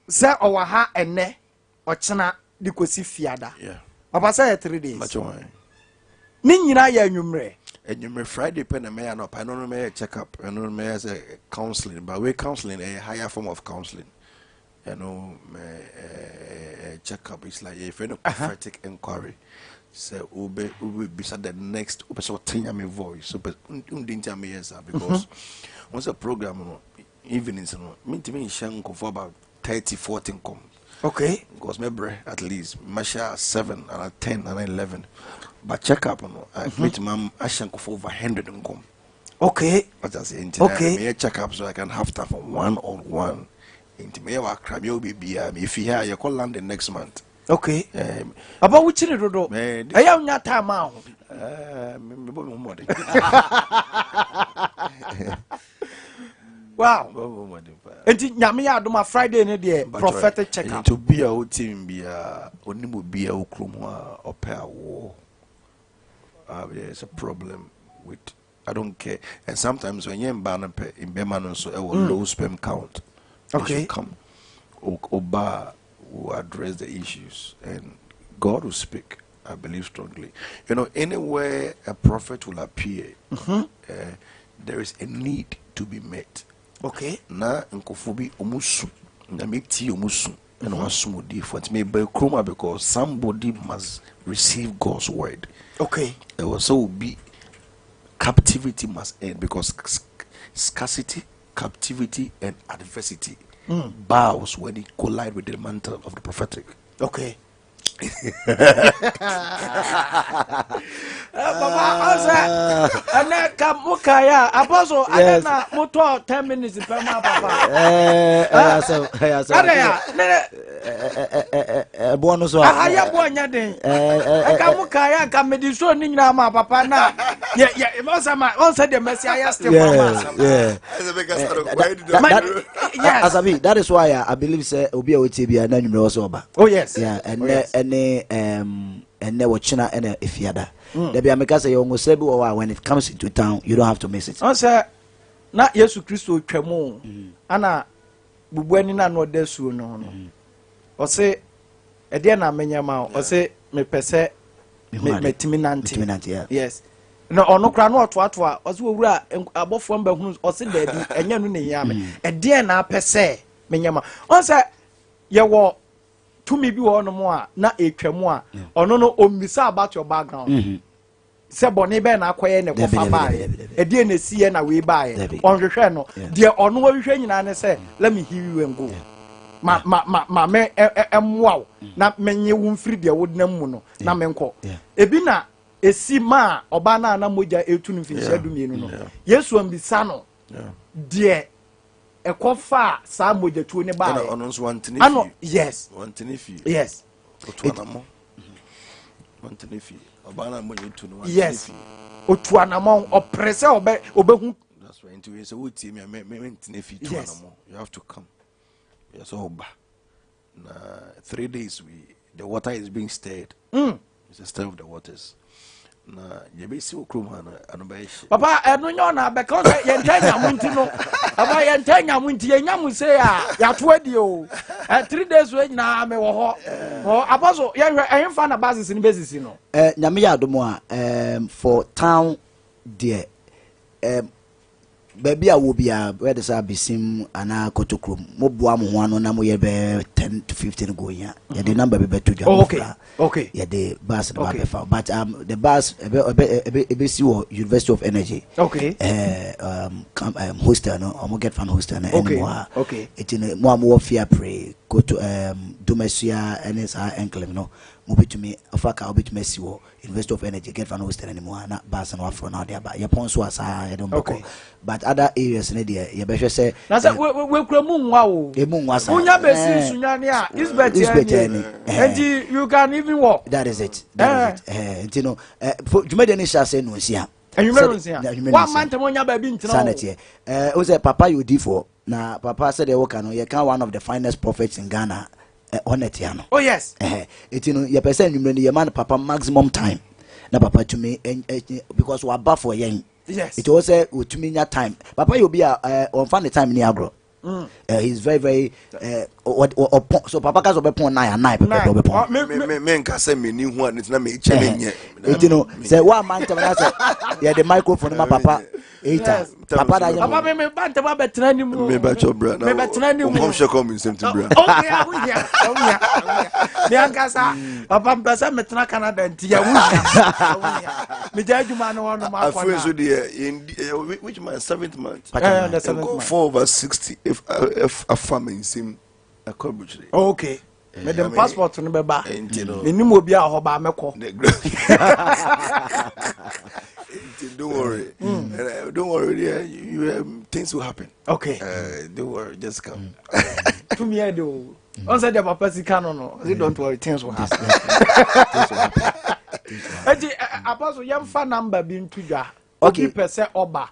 sɛ ɔwɔ ha ɛnɛ, ɔkyena de kɔsi Fiada. Papa, sɛ yɛ 3 days ne nyinaa yɛ anwummerɛ? Anwummerɛ. Friday pɛ na mɛyɛ anɔpa. Ɛno no mɛyɛ check up, ɛno no mɛyɛ sɛ counseling, but wei counseling ɛyɛ higher form of counseling. Ɛno mɛ check up, it's like yɛfrɛ no prophetic inquiry, sɛ wobɛ wobɛbisa the next, wopɛ sɛ ɔte Nyame voice, wopɛ wondi. Nti a meyɛ saa because wɔn sɛ program no evenings no, mentumi nhyɛ nkɔfoɔ about 30 40 nkɔm because mɛbrɛ. At least mɛhyɛ 7 ana 10 ana 11, but check up no, mɛtumi ahyɛ nkɔfoɔ over 100 nkɔm. What I say, nti meyɛ check up so I can have time for one on one. Nti meyɛ wɔ Accra, meyɛ wɔ baabiaa. Mefi ha yɛkɔ London next month. Papa, wokyiri dodo. Ɛyɛ wonya time a ho? Mebɔ me ho mmɔden. Wow. Mebɔ me ho mmɔden paa. Nti Nyame yɛ adom a, Friday ne deɛ, prophetic check up. Nti obi a wotie me biaa, onim obi a wɔ kurom hɔ a ɔpɛ awoɔ, there's a problem with, I don't care, and sometimes when you're mbaa no pɛ, mbɛrima no nso ɛwɔ low sperm count, they should come. Oba will address the issues and God will speak. I believe strongly. Anywhere a prophet will appear, there is a need to be met. Na nkɔfoɔ bi ɔmo su, Nyame tie ɔmo su ɛna wasom odiifoɔ. Nti meba kurom a, because somebody must receive God's word. Ɛwɔ sɛ obi captivity must end, because scarcity, captivity and adversity bows when it collide with the mantle of the prophetic. Okay, papa, ɔsɛ ɛnɛ ka mo kae a, Apostle adɛ na motɔɔ 10 minutes pɛ ma papa. Ɛyɛ asɛm. Adɛ a ne ɛboɔ no so a aha yɛ boɔ nyɛ den. Ɛka mo kae a, nka mede so ne nyinaa ma papa na yɛ yɛ ɔsɛ ma ɔnsɛ deɛ mɛsi ayɛ stiff ama asɛm. Yes. Asabi, that is why I believe sɛ obi a wotie bia na nwummerɛ wɔ sɛ ɔba. Oh yes. Yeah, Oh, ɛnɛ yes. ɛne ɛnɛ wɔkyena ɛna efiada. Dabi, ameka sɛ yɛwɔ ngosɛ bi wɔ hɔ a, when it comes into town, you don't have to miss it. Ɔsɛ na Yesu Kristo twa mu ana bubuani na na ɔda suo no ho no, ɔse ɛdeɛ na menyɛ ma wo? Ɔse mepɛ sɛ Mehu ade. matumi nante. Metumi nante, yeah. Yes, na ɔno koraa na ɔtoatoa, ɔse wɔwura, abɔfoɔ mbɛhunu. Ɔse daabi, ɛnyɛ no ne hia me. Ɛdeɛ na apɛ sɛ menyɛ ma ɔn sɛ yɛwɔ tumi bi wɔ hɔnom a na ɛtwa mu a, ɔno no ɔmmisa about your background, sɛ bɔne bɛɛ na akɔyɛ ne Dabi, kɔfa dabi, baeɛ, dabi, dabi, dabi. ɛdeɛ na ɛsiiɛ na wei baeɛ. Dabi. Ɔnhwehwɛ no. Deɛ ɔno ɔhwehwɛ nyinaa ne sɛ, let me heal you and go. Ma me ɛmmoa wo na menye wo mfiri deɛ wonam mu no na menkɔ. Ebi na esi maa ɔbaa no a na mogya etu no mfinhyia 12 no, Yesu ambisa no deɛ ɛkɔfa saa mogyatuo ne ɛna baeɛ. Ɔno nso wantene ano fie. Yes. Wantene fie. Otu anamɔ, wantene fie. Ɔbaa no a mogya tu no, wantene fie. Otu anamɔ, ɔpere sɛ ɔbɛ ɔbɛhu. That's right. Nti wei sɛ wotie me a, mentene fie tu anamɔ. You have to come. Yɛ sɛ ɔba na 3 days we the water is being stirred. It's a stir of the waters na yɛbɛsi wɔ kurom ha no, ano bɛyɛ hye. Papa, ɛno nyɛ ɔna abɛka sɛ yɛntɛ nyamo nti no. Papa, yɛntɛ nyamo nti yɛnya mo se a yɛato adi o. 3 days wei nyinaa mewɔ hɔ hɔ. Apostle, yɛhwɛ ɛhemfa na bases no bɛsisi no? Nyame yɛ adom a, for town deɛ, baabi a wɔ biara bɛde sɛ Abesim anaa Kotokrom, moboa mo ho ano na moyɛ bɛyɛ 10 to 15 going a, yɛde number bi bɛto dwa. Mofra, yɛde bus no ba bɛfa, but the bus ɛbɛsi wɔ University of Energy hostel no, ɔmo GETFund hostel no ɛne mu a. Ɛti no, mo a mowɔ Fiapre, Koto, Dumasua ɛne saa enclave no, mobɛtumi ɔfa ka, wobɛtumi asi wɔ University of Energy GETFund hostel no mu a, na bus no waforo na ɔde aba. Yɛpɔn so a, saa yɛde mo bɛkɔ. But other areas no deɛ, yɛbɛhwɛ sɛ Na sɛ wekura mu nwa o. Emu nwa saa. Wonya bɛsi Sunyani a, Isbet. Isbet. Yɛ ɛni. nti you can even walk. That is it, that is it. Nti no, dwumadie no hyɛ ase 6:00. Anwummerɛ no nsia. Anwummerɛ no woamma 6. ntɛm onya baabi ntena Saa na o. teɛ. Wo sɛ papa yɛ odiifoɔ na papa, sɛdeɛ woka no, yɛka one of the finest prophets in Ghana, ɔna tia no. Oh yes. Ɛti no, yɛpɛ sɛ anwummerɛ no yɛma no papa maximum time na papa tumi because waba for yɛn. Yes. Nti ɔwɔ sɛ ɔtumi nya time. Papa yɛ obi a eh, ɔmfa ne time ni agorɔ. Mm. Uh, he's very very ɔpɔn uh, so papa ka sɛ ɔbɛpɔn nine a nine pɛpɛpɛ ɔbɛpɔn. Me me me nka sɛ me ni hu a ne ti na me kyɛ me nyɛ. Eti no sɛ wa ma ntɛm na sɛ yɛde microphone ma papa eita papa da yɛ papa mi mi ba ntɛm abɛtena ne mu. Mi ba kyɛ bra na mi bɛtena ne mu. Nkɔm hyɛ kɔm nsɛm ti bra. Ok awo hia awo hia awo hia mi ankasa papa mpɛ sɛ metena Canada nti awo hia awo hia mi gya adwuma no hɔ nom akɔ na. Afei nso deɛ yɛn di which month seventh month. Eh, the seventh month. Four over 60 if if afa me nsam akɔ aburukyire. Oh, okay. Eh, mede m passport no bɛba menim obi a hɔ baa mɛkɔ don't worry mm. uh, don't worry yeah, you, um, things will happen okay uh, don't worry just come mm. tumi ɛ de o ɔn sɛ deɛ papa sika no no ɔsi don't worry things will happen eti apostle yɛmfa number bi nto dwa Obi pɛ sɛ ɔba,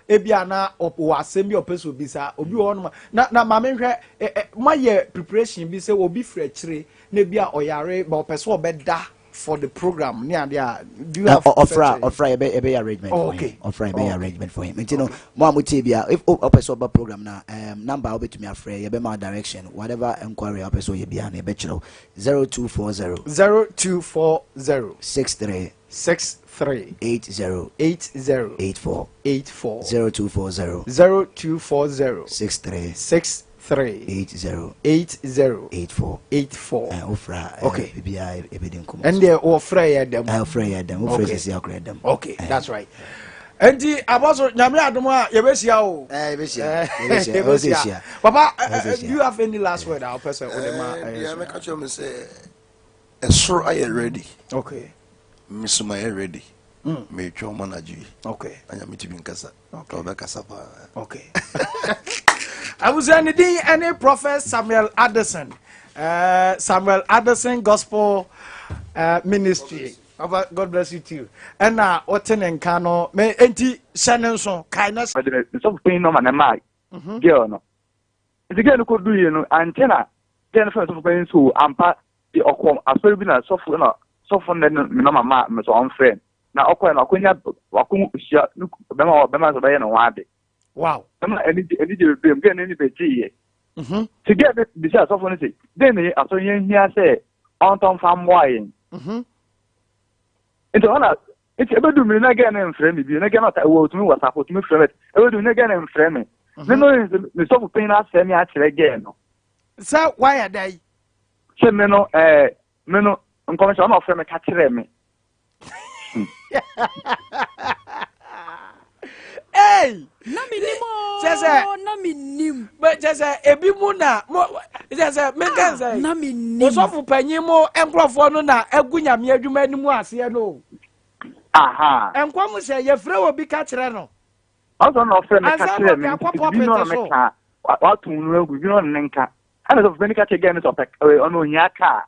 ebia na ɔwɔ asɛm bi a ɔpɛ sɛ obisa. Obi wɔ hɔnom a, na na maame nhwɛ, ɛ ɛ moayɛ preparation bi sɛ obi firi akyire na ebi a ɔyare but ɔpɛ sɛ ɔbɛda for the program ne adeɛ a, do you have Ɔfra such a? ɔfra yɛbɛ yɛbɛyɛ arrangement Oh, for him. okay. Ɔfra yɛbɛyɛ Oh, okay. arrangement for him. Nti no Okay. mo a motie bia if ɔpɛ sɛ ɔba program no a um, number a wobɛtumi afrɛ yɛbɛma wo direction whatever enquiry a wopɛ sɛ ɔyɛ biara no yɛbɛkyerɛ wo 0240 0240 63 63 80 80 84 84 0240 0240 63 63 80 80 84 84. Eh, wofra eh, Okay. biribiara yɛbɛdi nkɔmmɔ ɛn deɛ wɔfrɛ yɛ dɛm. Eh, wofrɛ yɛ dɛm wofrɛ Okay. sisi akora dɛm Okay, that's right. Enti abɔso nyame adom a yɛbɛhyia o. Eh, yɛbɛhyia. Eh, Yɛbɛhyia. Ɛwɔ sɛ yɛhyia. Papa, Ɛwɔ sɛ do you yɛhyia. have any last word a wopɛ sɛ wode ma Eh, ɛyɛ deɛ so? mɛka kyerɛ me sɛ ɛsoro ayɛ ready. Okay. Me so mayɛ ready. Meretwɛn wɔn anadwo yi. Okay. Na Nyame tumi nkasa. Okay. Ɔbɛkasa paa. Okay. Abusua ne din ne Prophet Samuel Addison. Uh, Samuel Addison Gospel uh, Ministry. Papa, God bless you too. Ɛna ɔte ne nka no, me enti hyɛ ne nso, kae na. Ɔde ne sɔfo panyin nɔma na ɛmaa girl no. Nti girl no kɔduiɛ no, ankyɛ na girl no frɛ sɔfo panyin so ampa de ɔkɔ asɔre bi na sɔfo na sɔfo no de me nɔma maa me sɛ ɔmfrɛ no. Na ɔkɔɛ no wakɔnya wakɔ hyia ne bɛma bɛma sɛ ɔbɛyɛ ne ho ade. Wow. Bɛma anigye anigye bebree mu girl no ani bɛgyeeɛ. Mhm. Nti girl no bisaa sɔfo no sɛ dɛn na asɔre yɛn hia sɛ ɔntɔ mfa mmoa yɛn. Mhm. Nti hɔ na nti ebedu mmiri na girl no mfrɛ me bio na girl no ɔta wɔ otumi WhatsApp otumi frɛ me ebedu na girl no mfrɛ me. Ne no ne sɔfo panyin asɛm me akyerɛ girl no. Sɛ wayɛ dɛ yi. Sɛ me no ɛɛ me no nkɔmhyɛ ɔna ɔfrɛ me ka kyerɛ me. Hey! Na me nim ooo. Kyɛ sɛ. Na me nim. Kyɛ sɛ ebi mu na mo kyɛ sɛ menka ah, sɛ. Na me nim. Osɔfo panyin mo nkurɔfoɔ no na agu nyame adwuma anim aseɛ no. Aha. Nkɔm sɛ yɛfrɛ obi ka kyerɛ no. Ɔsɔ na ɔfrɛ me ka kyerɛ me nti bi na ɔna me ka wato no agu bi na ɔna ne nka. Ɛna sɔfo panyin ka kyerɛ gɛn no sɛ ɔpɛ ɔno ohia kaa.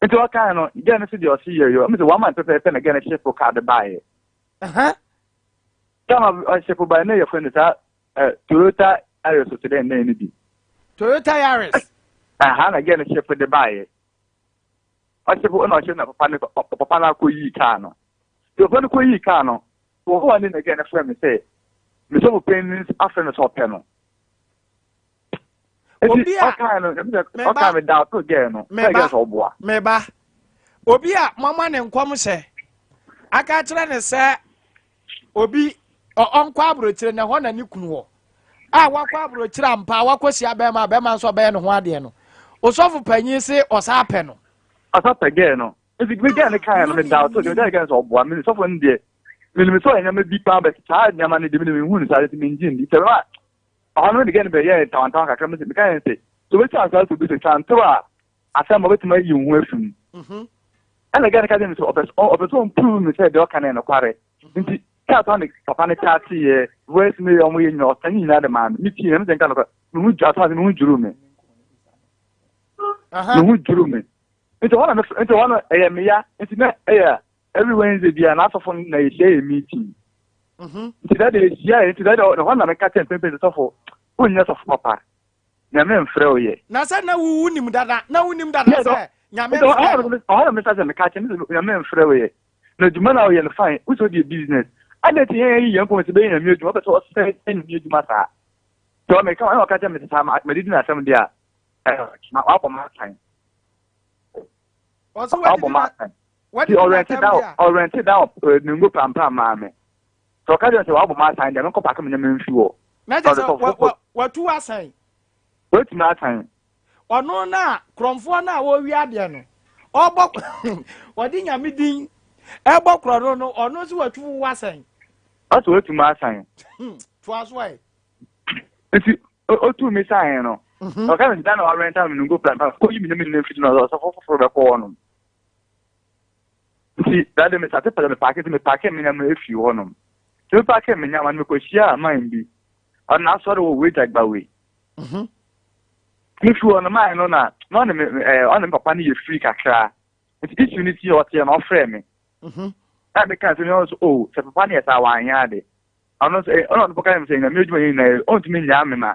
Nti ɔkae no, girl no se deɛ ɔse yɛ yɔ. Ɛmu sɛ one month pɛpɛɛpɛ na girl no ship car de baeɛ. Time a ɔship baeɛ na yɛfrɛ no saa eh, Toyota Yaris te dɛ nnɛ no bi. Toyota Yaris. Aha na girl no ship de baeɛ. Ɔship na ɔship na papa no papa no akɔyii car no. Nti papa no kɔyii car no, wɔ hɔ a ne na girl no frɛ me sɛ me sɔfo panyin afrɛ no sɛ ɔpɛ no. Obi a meba meba meba obi a mama ne nkɔm hyɛ aka kyerɛ ne sɛ obi ɔnkɔ aburokyire na ɛhɔ na ne kunu wɔ a wakɔ aburokyire ampa wakɔ hyia bɛrima a bɛrima nso ɔbɛyɛ ne ho adeɛ no osɔfo panyin se ɔsa apɛ no. Ɔsa pɛ gɛɛ no nti mi gɛɛ no kan no mi da so deɛ ɔgya gɛɛ no sɛ ɔboa mi sɔfo no deɛ mi nim sɛ ɔyɛ nneɛma bi paa bɛ saa nneɛma no deɛ mi nim ehu no saa nti mi ngye ndi sɛ bɛma Ɔhɔ no mede gɛn bɛyɛɛ ntawantawa kakra mese meka yɛn se sɛ obetwa ansa sɛ obi sɛ twa ntorɔ a asɛm a obetumi ayi wo ho afi mu. Mhm. Ɛna gɛn ka kyerɛ me sɛ ɔpɛ ɔpɛ sɛ ɔmprove me sɛ deɛ ɔka no yɛ nokware. Mhm. Nti chat a ne papa no chat yɛ voice mail a wɔyɛ nyinaa ɔsɛne nyinaa de maa me. Metie na mesɛ nka nokware. Me ho asɛm ase me ho dwiriw me. Aha. Me ho dwiriw me. Nti hɔ na me nti hɔ no ɛyɛ me ya nti na ɛyɛ every Wednesday biara n'asɔfo no na yɛhyia yɛ meeting. Mhm. Nti da de yɛhyia yɛ nti da de hɔ na meka kyerɛ mpempem sɛ sɔfo wonyɛ sɔfo papa Nyame mfrɛ wo yɛ. Na sɛ na wo wonim dada na wonim dada sɛ Nyame mfrɛ no. Ɔhɔ na mesa sɛ meka kyerɛ sɛ Nyame mfrɛ wo yɛ. Na adwuma no a ɔyɛ no fine, wosɛ ɔde yɛ business. Adɛn nti yɛn yɛyi yɛn kɔn sɛ bɛyɛ nyame adwuma, wopɛ sɛ ɔsɛe nyame adwuma saa. Sɛ ɔmeka ɛna ɔka kyerɛ me sɛ saa madidi n'asɛm deɛ a, wabɔ m'asan. Wabɔ m'asan. Nti ɔrɛnte da ɔrɛnte da ne ngo prampram maa me. Sɛ ɔka kyerɛ me sɛ wabɔ m'asan deɛ menkɔ paake me nneɛma mfi hɔ. Na kyerɛ sɛ watu asan. Watumi asan. Ɔno no a korɔmfoɔ no a wɔrewi adeɛ no ɔbɔ ɔde nyame din ɛbɔ korɔ no no ɔno nso watu wo asan. Ɔsɛ watumi asan. Toa so ɛ. Nti otu mi san no. Ɔka mi dan na warɛnta mi no ngo plan kɔ yi mi ne mi ne mfidi na ɔsɔfo foforɔ bɛkɔ hɔ nom. Nti dade mi sate pɛlɛ mi paake nti mi paake mi nneɛma efi hɔ nom. Nti mi paake mi nneɛma no mi kɔ hyia man bi. Ɔno asɔre wɔ wei dagba wei. Me fi hɔ no maa no na na ɔne me ɛɛ ɔne me papa no yɛ free kakra nti issue no ti ɔteɛ na ɔfrɛ me ɛna me ka sɛ ɔno nso oh sɛ papa no yɛ saa wanyɛ ade ɔno nso ɔno ɔno pɔka yɛ sɛ nyame adwuma yɛ nyinaa ɔntumi nyaa me ma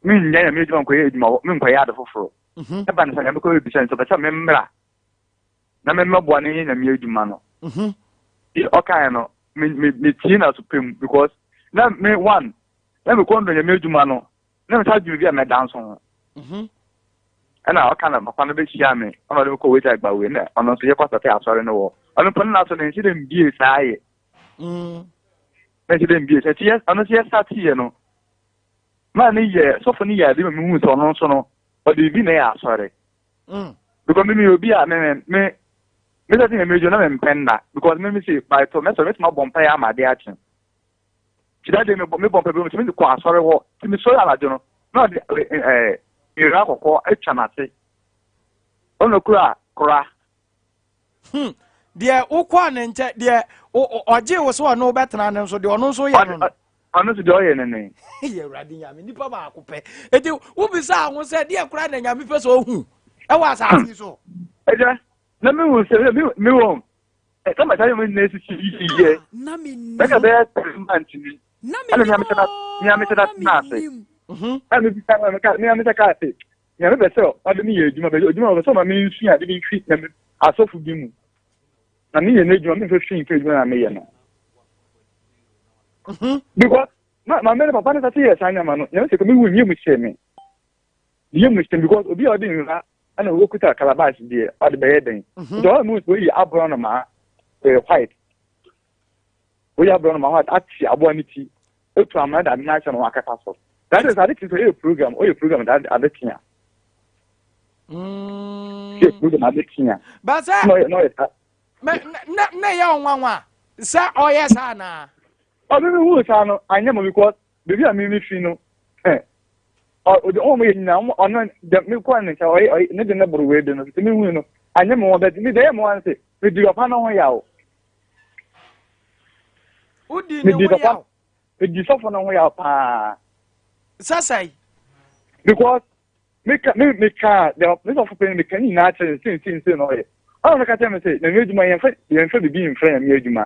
menyɛ nyame adwuma nkɔyɛ adwuma hɔ menkɔyɛ ade foforɔ ɛba no sɛ nyame kɔ bisa nso pɛ sɛ memmra na memmɛboa no yɛ nyame adwuma no ɔkaeɛ no me me metie na so pɛ mu because na me one na mekɔ ndɔ nyame adwuma no na mesa dwene bi a mɛda nso ho mhm. ɛna ɔka na papa no bɛhyia me ɔna ɔde me kɔ wei agba wei na ɔno nso yɛkɔ sɛte asɔre no wɔ ɔno mpo no n'asɔre no nhyɛ dɛ mbie saa yɛ mm. na nhyɛ dɛ mbie sɛ ti yɛ ɔno nso yɛ sate yɛ no maa ne yɛ sɔfo no yɛ ade ma mehu sɛ ɔno nso no ɔde biribi na ɛyɛ asɔre mm. because me meyɛ obi a me me me me sɛ sɛ nyame adwuma na mempɛ nna because me me se by to mɛsɔre mɛtumi abɔ mpaeɛ ama ade akye. Nti da de mebɔ mebɔ mpae bi metumi de kɔ asɔre hɔ. Nti mesɔre anadwo no na ɔde ɛɛ nwera kɔkɔɔ atwa n'ase. Ɔno kura kora. Hmm. Deɛ wokɔɔ ne nkyɛn deɛ ɔgye wo sɛ ɔne wobɛtena no nso deɛ ɔno nso yɛ no no. Ɔno nso deɛ ɔyɛ no ne. Yɛ Awurade Nyame nipa baako pɛ. Eti wobisa ho sɛ deɛ kora na Nyame pɛ sɛ ohu ɛwɔ asase yi so. Ɛgya na mehu sɛ me wɔ Ɛsɛ ma saa nneɛma nyinaa sisi yiye. Na mennim. Bɛka bɛyɛ 3 months ni. Na Ɛna mennim mea mehyɛ da oo, na tena ase. mennim. Ɛna mebisa na meka mea mehyɛ kaa se nea mepɛ sɛ ɔde me yɛ adwuma bɛyɛ adwuma ɔpɛ sɛ ɔma mensua ade bi mfi na me asɔfo bi mu. Na meyɛ n'adwuma memfa fi mfa adwuma na meyɛ no. Because ma maame ne papa ne sase yɛ saa nneɛma no nyame sɛ kɔ mehu nyɛ mu hyɛ me. Yɛ mu hyɛ me because obi a ɔde nwura ɛna wɔkuta calabash deɛ ɔde bɛyɛ dɛn mhm. nti ɔyɛ mu oyi aborɔnoma ɛyɛ white oyi aborɔnoma white ate aboa ne ti etu amena de ade n'ahyɛ no akata so that is ade kye sɛ ɔyɛ program ɔyɛ program de ade kye a mm. ɔyɛ program ade kye a basɛ na ɔyɛ na ɔyɛ sa mɛ na na ɛyɛ ɔnwanwa sɛ ɔyɛ saa naa ɔno mi hu saa no anyɛ mo because Baabi a me fi no, ɛ, ɔde wɔn yɛ nyinaa, wɔn ɔno dɛ me kɔɔ ne nkyɛn, ɔyɛ ɔyɛ ne de ne boro wei de no, sɛ me hu no, anyɛ me wɔn bɛ, me de yɛ me wɔn se, me di papa no ho yaw. Wodi ne ho yaw. Me di sɔfo no ho yaw paa. Sɛ sɛe. Because Me ka me me ka deɛ me sɔfo panyin me ka ne nyinaa kyerɛ no sei sei sei na ɔyɛ. Ɔna ɔka kyerɛ me sɛ nyame adwuma yɛmfa yɛmfa biribi mfrɛ nyame adwuma.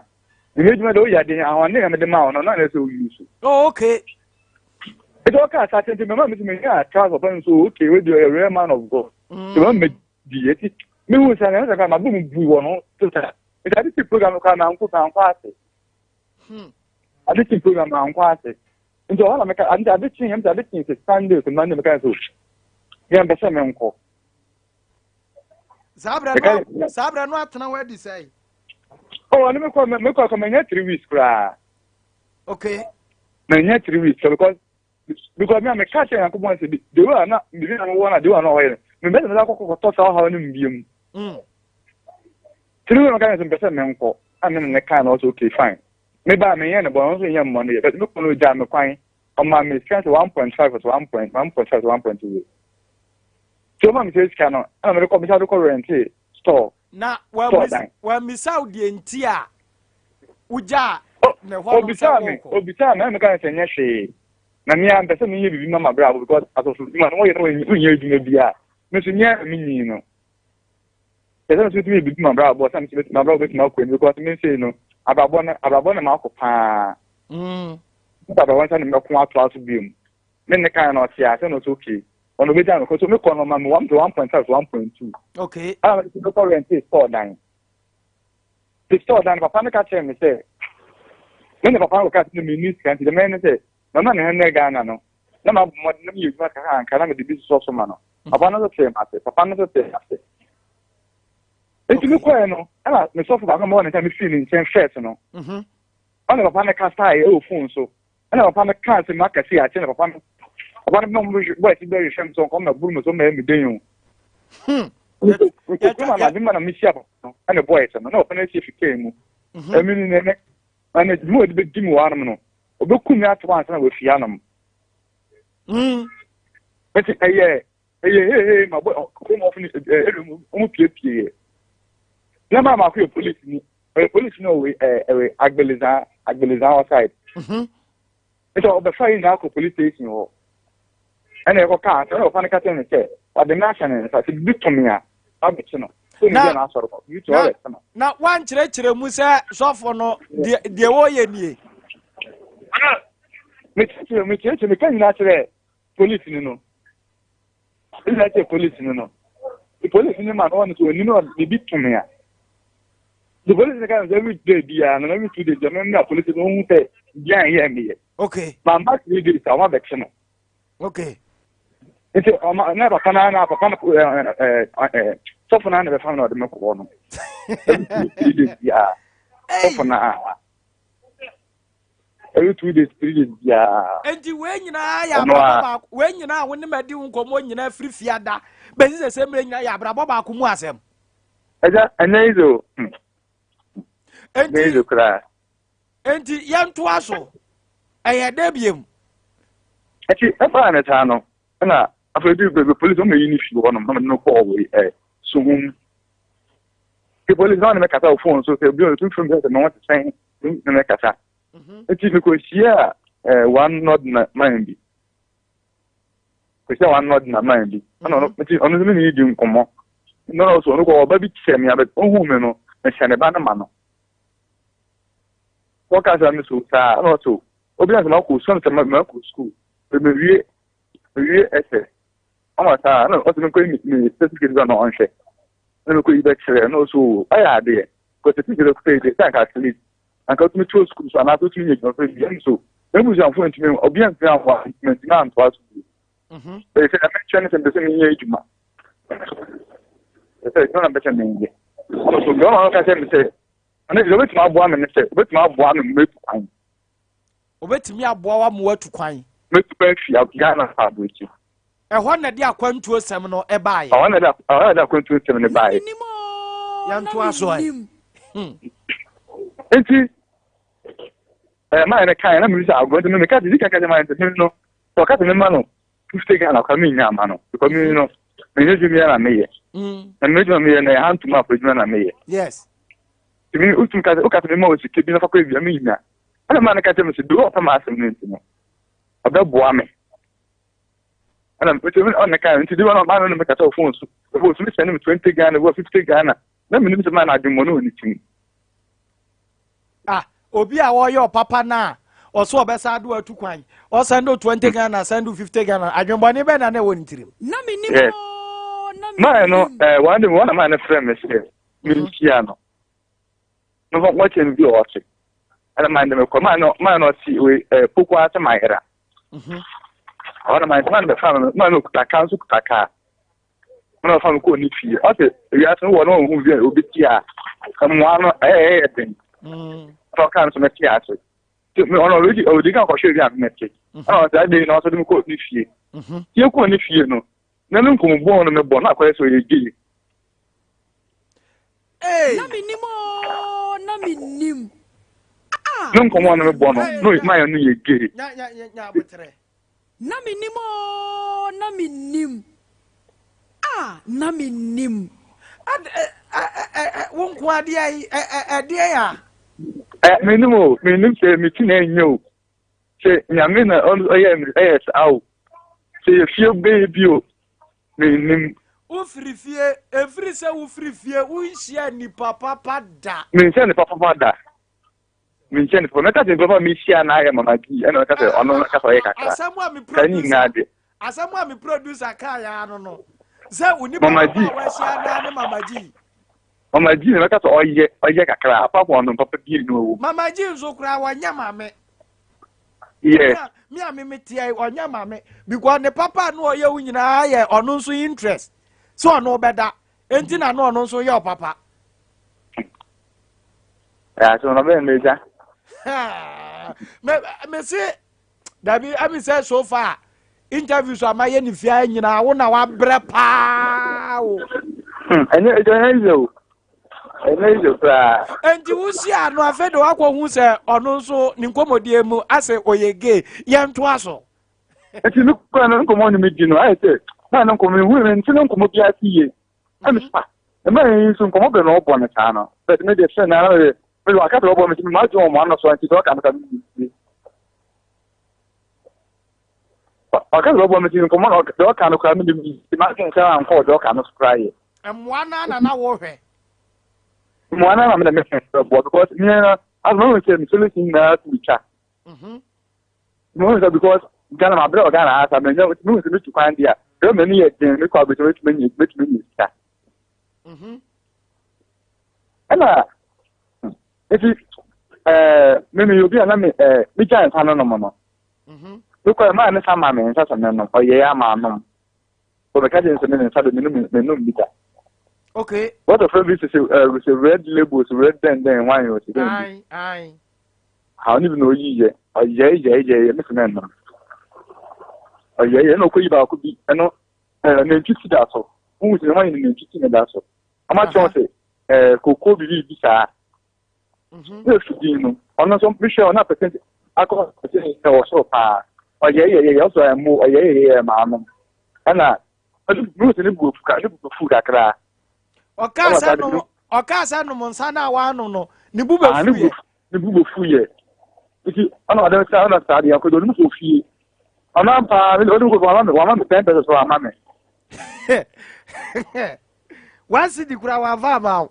Nyame adwuma deɛ woyɛ adeɛ ahoɔden na mede maa wo no ɔno na ɛsɛ oyi so. Oh, okay. Nti ɔka saa kyerɛ nti mɛma me sɛ menya trust papa no so okay wei deɛ ɔyɛ real man of God. Nti mɛma me di eti mehu sɛ nyame sɛ kora mabɔ mu bu wɔ no total. Nti ade ti program no koraa mankɔ mankɔ ase. Ade ti program mankɔ ase. Nti ɔhɔ na meka ade ade kye yɛm sɛ ade kye sɛ Sunday sɛ Monday meka sɛ yɛn mpɛ sɛ menkɔ. Saa berɛ no saa berɛ no atena hɔ adi sɛe. Oh, ɔno mekɔ mekɔ kɔ manya 3 weeks koraa. Okay. Manya 3 weeks because because me a meka kyerɛ Nyankopɔn sɛ the way a na biribi na mewɔ na the way a na ɔyɛ no mempɛ sɛ mɛsa kɔkɔ kɔtɔ saa ɔhaw no mu bio mu. 3 weeks meka sɛ mpɛ sɛ menkɔ a me ne ne kaa na ɔsɛ okay fine. Me ba menyɛ no bɔne ɔno nso nyɛ mmɔne yɛ but me kunu gyaa me kwan ɔma me sika sɛ 1.5 sɛ 1.1.5 sɛ 1.2 nti ɔma me sɛ sika no ɛna mede kɔ mesa de kɔ rente store Na store dan. wammisa wo deɛ nti a wogyaa ne hɔ nom sɛ Obisaa me worekɔ? obisaa me ɛna meka sɛ nyɛ hwee na me ara mpɛ sɛ menyɛ biribi ma m'abrabɔ because asɔfo adwuma no wɔyɛ na wonyɛ adwuma biara me nso nyɛ na menyi no Kyerɛ sɛ me nso metumi yɛ biribi ma abrabɔ sɛ me nso metumi abrabɔ bɛtumi akɔ anim because me nsei no abrabɔ no abrabɔ na maakɔ paa. Mm. Nso abrabɔ nsa na mɛko atoa so biom. Me ne kan na ɔte ase na ɔsɛ okay. Ɔno obɛgya me kɔ so mekɔ no ɔma me 1.5 1.2. Okay. Ɛna mede mekɔ rente store dan. Mesɔɔ dan no, papa no ka kyerɛɛ me sɛ, me ne papa no kɔkaa sɛ menni sika nti deɛ mɛyɛ ne sɛ, mɛma ne hundred Ghana no, na mabɔ mmɔden na meyɛ adwuma kakra anka na mede bi sosɔ so ma no. Papa no nso tee m'ase, papa no nso tee m'ase. Nti mekɔɛ no, ɛna me sɔfo baako a mewɔ ne nkyɛn a mefii ne nkyɛn first no, ɔne papa no kasaeɛ wɔ phone so. Ɛna papa no kaa sɛ maka sei akyerɛ na papa no papa no bɛ boys bɛhwehwɛ me sɛ ɔnkɔ mɛboro me so mɛyɛ me den o. Nkokoro ma na ma na mehyia papa no ɛne boys no na papa no asie fi kaa mu. Ɛmi ni nɛ ɛne dwuma a ɔde bɛdi me wɔ hanom no ɔbɛkum me ato ansa na wafi hanom. Nti ɛyɛ ɛyɛ hehe ma bɔ kurom ɔfo no ɛɛ ɔmo piepie yɛ. Na maa maako yɛ polisi ni. Ɔyɛ polisi na ɔwɔ ɛɛ ɛwɔ Agbelezan Agbelezan hɔ side. Nti ɔbɛfa yɛn nyinaa kɔ police station hɔ. Ɛna yɛkɔ kaa asɛm ɛna ɔfa no ka kyerɛ no sɛ ɔde me ahyɛ ne nsa sɛ biribi to me a wabɛkye no. Sɛ onim deɛ n'asɔre kɔ biribi to ɔbɛkye no. Na wankyerɛkyerɛ mu sɛ sɔfo no deɛ deɛ wɔyɛ nie. Mekyerɛkyerɛ mekyerɛkyerɛ meka nyinaa kyerɛ polisi no no. Ɛna kyerɛ polisi no no. The polisi no ma no ɔno so onim no biribi to me a. The polisi no ka sɛ every day biara no every 2 days ɛmɛ mmra polisi no ohun sɛ bia nyɛ meyɛ. Okay. Ma ma 3 days a wɔn abɛkye no. Okay. Nti ɔma na papa na na papa no ɛɛ ɛɛ ɛɛ sɔfo na na bɛfa na ɔde me kɔ hɔ no. Every 3 days biara sɔfo na every 2 days 3 days biara. Nti wei nyinaa yɛ abrabɔ baako wei nyinaa wo ne ma di wo nkɔmmɔ nyinaa firi fiada bɛsi sɛ sɛ mmerɛ nyinaa yɛ abrabɔ baako mu asɛm. Ɛgya ɛnyɛ easy o. Ɛnyɛ easy koraa. Nti yɛntoa so ɛyɛ dɛ biem. Ɛti ɛbaa ne saa no ɛna afei du baabi polisi wɔn yi ne fi hɔ nom na wɔde no kɔɔ wei ɛ suhum. Ti polisi na wɔn ne me kasa wɔ phone so sɛ obi a otu fam sɛ mɛ wɔn te sɛn ne me kasa. Nti mekɔhyia ɛɛ one northern man bi. Kɔhyia one northern man bi. Ɛna ɔno nti ɔno nso ne ne di nkɔmmɔ. Na ɔno nso ɔno kɔ ɔba bi kyerɛ me abɛ ohun me no mehyɛ ne ba no ma no. Wɔka sɛ me so saa ɛna ɔso obi na sɛ makɔ sukuu sɛ makɔ sukuu mewie mewie ɛsɛ ɔma saa ɛna ɔsɛ mekɔ yi me certificate bi na ɔnhwɛ ɛna mekɔ yi bɛkyerɛ ɛna ɔso ɔyɛ adeɛ kɔ certificate kɔ yi deɛ sɛ anka at least anka wotumi to sukuu so anaasɛ wotumi nyɛ adwuma fɛ bi ɛno so m'abusuafoɔ ntumi obi antumi ammoa mantumi antoa so bio. Ɛyɛ sɛ ɛmɛkyerɛ ne sɛ mpɛ sɛ menyɛ adwuma sɛ adwuma na mpɛ sɛ menyɛ ɔno so bɛrima no ka kyerɛ me sɛ ɔno deɛ wobɛtumi aboa me ne sɛ wobɛtumi aboa me mɛtu kwan. Wobɛtumi aboa wa ma watu kwan. Mɛtu kwan fi Ghana kɔ aburokyi. Ɛhɔ na de akwantuo sɛm no ɛbaeɛ. Ɛhɔ na de ɛhɔ na de akwantuo sɛm no baeɛ. Yɛntoa so ɛ. Nti ɛɛ maa yɛn kan na mi sɛ agorɔ nti mi ka di kaka maa yɛn sɛ mi no sɛ ɔka sɛ mi ma no 50 Ghana kora mi nya ama no because mi no mi nyɛ adwuma na mi yɛ na mi adwuma mi yɛ na yɛ hantum afɔ adwuma na mi yɛ. Yes. Tumi otum ka sɛ ɔka sɛ mi ma o sika bi na fa kɔ ewia mi nya ɛna maa no ka kyerɛ mi sɛ do ɔpɛ ma asɛm no nti no ɔbɛboa mi. Ɛna nti ɔne kan nti de wɔn ɔbaa no ne me kasa wɔ phone so ebi otumi send me 20 Ghana ebi wɔ 50 Ghana na menim sɛ maa no adwemmɔne wɔ ne tirim. Ah, obi a ɔyɛ ɔpapa no a ɔso ɔbɛsa do atu kwan ɔsɛn do 20 Ghana sɛn do 50 Ghana adwemmɔne bɛn na na ɛwɔ ne tirim. Na menim Yes. oo, na Maa no menim. ɛɛ wɔn de wɔn na maa no frɛ me sɛ menhyia no. Mefa wɔkyɛ no bi a ɔte. Ɛna maa no mekɔ maa no maa no ɔte wei ɛɛ poko ase maa yera. Ɔhɔ na maa maa no bɛfa me maa no kuta kaa nso kuta kaa. Ɔna ɔfa me kɔɔ ne fie. Ɔte wiase no wɔ na ɔhu bi a obi te a mmoa no ɛyɛ ɛyɛ den. Ɛna ɔkaa no so mɛte ase. Nti me ɔno ɔredi ɔredi kan kɔhwɛ bi a mɛte. Ɛna ɔsɛ ade na ɔsɛ de me kɔɔ ne fie. Fie kɔɔ ne fie no na ne nkɔmmɔbɔ no mebɔ na akɔyɛ sɛ ɔyɛ gay. Hey! Na menim oo, na menim. Ah, Ne nkɔmmɔ na no mebɔ no menim. na mayɛ no yɛ gay. Nya nya nya nya abotrɛ. Na menim oo, na menim. Ah, na menim. Ad ɛ ɛ ɛ ɛ wo nko adeɛ yi ɛ ɛ ɛdeɛ a. Ɛ menim o menim sɛ me ti na ɛnyɛ o sɛ nyame na ɔyɛ me ɛyɛ saa o sɛ yɛ fie bɛyɛ bi o menim. Wofiri fie ɛfiri sɛ wofiri fie wonhyia nipa papa da. Menhyia nipa papa da. Menhyia nipa papa. Mɛka sɛ nipa papa mehyia na ayɛ mama bi ɛna mɛka sɛ ɔno mɛka sɛ ɔyɛ kakra. Asɛm a me Ka ne nyinaa producer de. asɛm a me producer kaa ya no no sɛ wo nipa Mama papa G. a wahyia naa ne mama G. Mama G na mɛka sɛ ɔyɛ ɔyɛ kakra apart from ɔno papa bi no wɔ. Mama G nso koraa wɔnyɛ maame. Yeah. Me a me me teɛ ɔnyɛ maame because ne papa no ɔyɛ wo nyinaa yɛ ɔno nso interest sɛ ɔno bɛda enti na no ɔno nso yɛ ɔpapa. Ɛyà sɛ ɔno bɛyɛ mɛgya. Me me se dabi ɛmi sɛ so far interviews a mayɛ ne fia nyinaa wo na wabrɛ paa o. Hmm, ɛnyɛ ɛnyɛ ɛnyɛ o ɛnyɛ ɛnyɛ koraa. Nti wohyia no afei de wakɔ hu sɛ ɔno nso ne nkɔmmɔdie mu asɛ ɔyɛ gay yɛntoa so. Nti me kura no nkɔmmɔ no me di no ayɛ sɛ na ne nkɔmmɔ hu me nti ne nkɔmmɔ bi ase yie ɛmi fa ɛmɛ yi nso nkɔmmɔ bɛ na ɔbɔ no saa no bɛt me deɛ sɛ na me de waka sɛ ɔbɔ me nti ma adwene wɔn ano so nti sɛ ɔka no ka me ɔka sɛ ɔbɔ me ti nkɔmmɔ na deɛ ɔka no koraa me de me ma adwene sɛ ankɔ deɛ ɔka no so koraa yɛ. Mmoa no na na wɔhwɛ. Mmoa no na me na mehwɛ boa because me na asoma me sɛ me solution nyinaa to twa. Mehu sɛ because Ghana ma brɛ wɔ Ghana ha sa menya mehu sɛ metu kwan deɛ a brɛ m'ani yɛ den mekɔ abɛtumi mɛtumi anya mɛtumi anya sika. Ɛna nti ɛɛ me meyɛ obi a na me ɛɛ megya nsa no nom no. Mekɔ maa ne sa ma me nsa sɛ menom ɔyɛ ama anom. Wɔbɛka kyerɛ sɛ me nsa de menom menom bi da. Okay. What of every sɛ ɛɛ sɛ red labels red den den wine o sɛ den bi. Aye aye. Ha ɔno bi na oyi yɛ ɔyɛe yɛe yɛe me sɛ mɛnnom ɔyɛe yɛ ɛna ɔkɔyi baako bi ɛno ɛɛ nantwi ti da so wohu sɛ wɔayɛ no nantwi ti na da so ɔma kyerɛ sɛ ɛɛ koko biribi bi saa mhm. na efi din no ɔno nso mehwɛ ɔno apɛsɛnti akɔ pɛsɛnti ɛwɔ soro paa ɔyɛe yɛe yɛe ɔsɔ ɛmo ɔyɛe yɛe yɛe maa nom ɛna ɛno bi sɛ ne bu afu ne bu afu kakra Ɔkaa sɛ nom ɔkaa sɛ nom nsa no a wanom no ne bu bɛfu yɛ. Ne bu bɛfu yɛ. Nti ɔna ɔde nsa ɔna saa deɛ akɔdɔ ɔde mu kɔ fie. Ɔno ampa ɔde mu kɔ fie wama me wama me 10 pesos wama me. 1 cedi kura wamfa ama wo.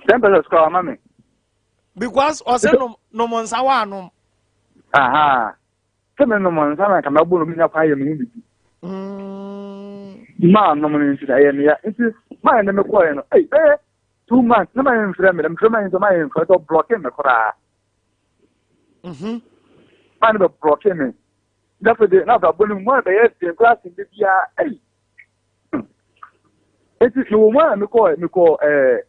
10 pesos kura wama me. Because ɔsɛ nom nom nsa wanom. Aha. Sɛ menom nsa na nka mɛbɔ no menya kwan ayɛ me ho biribi. Maa nom no nti na ɛyɛ me ya. Nti maa ne mekɔɛ no, ei bɛyɛ 2 months na maa mfrɛ me, na mfrɛ maa nso maa mfrɛ sɛ ɔblɔke me koraa. Maa ne bɛ blɔke me. Na afei de na abrabɔ no mu maa bɛyɛ den koraa sen de biara. Ei. Nti mewɔ mu a mekɔ mekɔ ɛɛ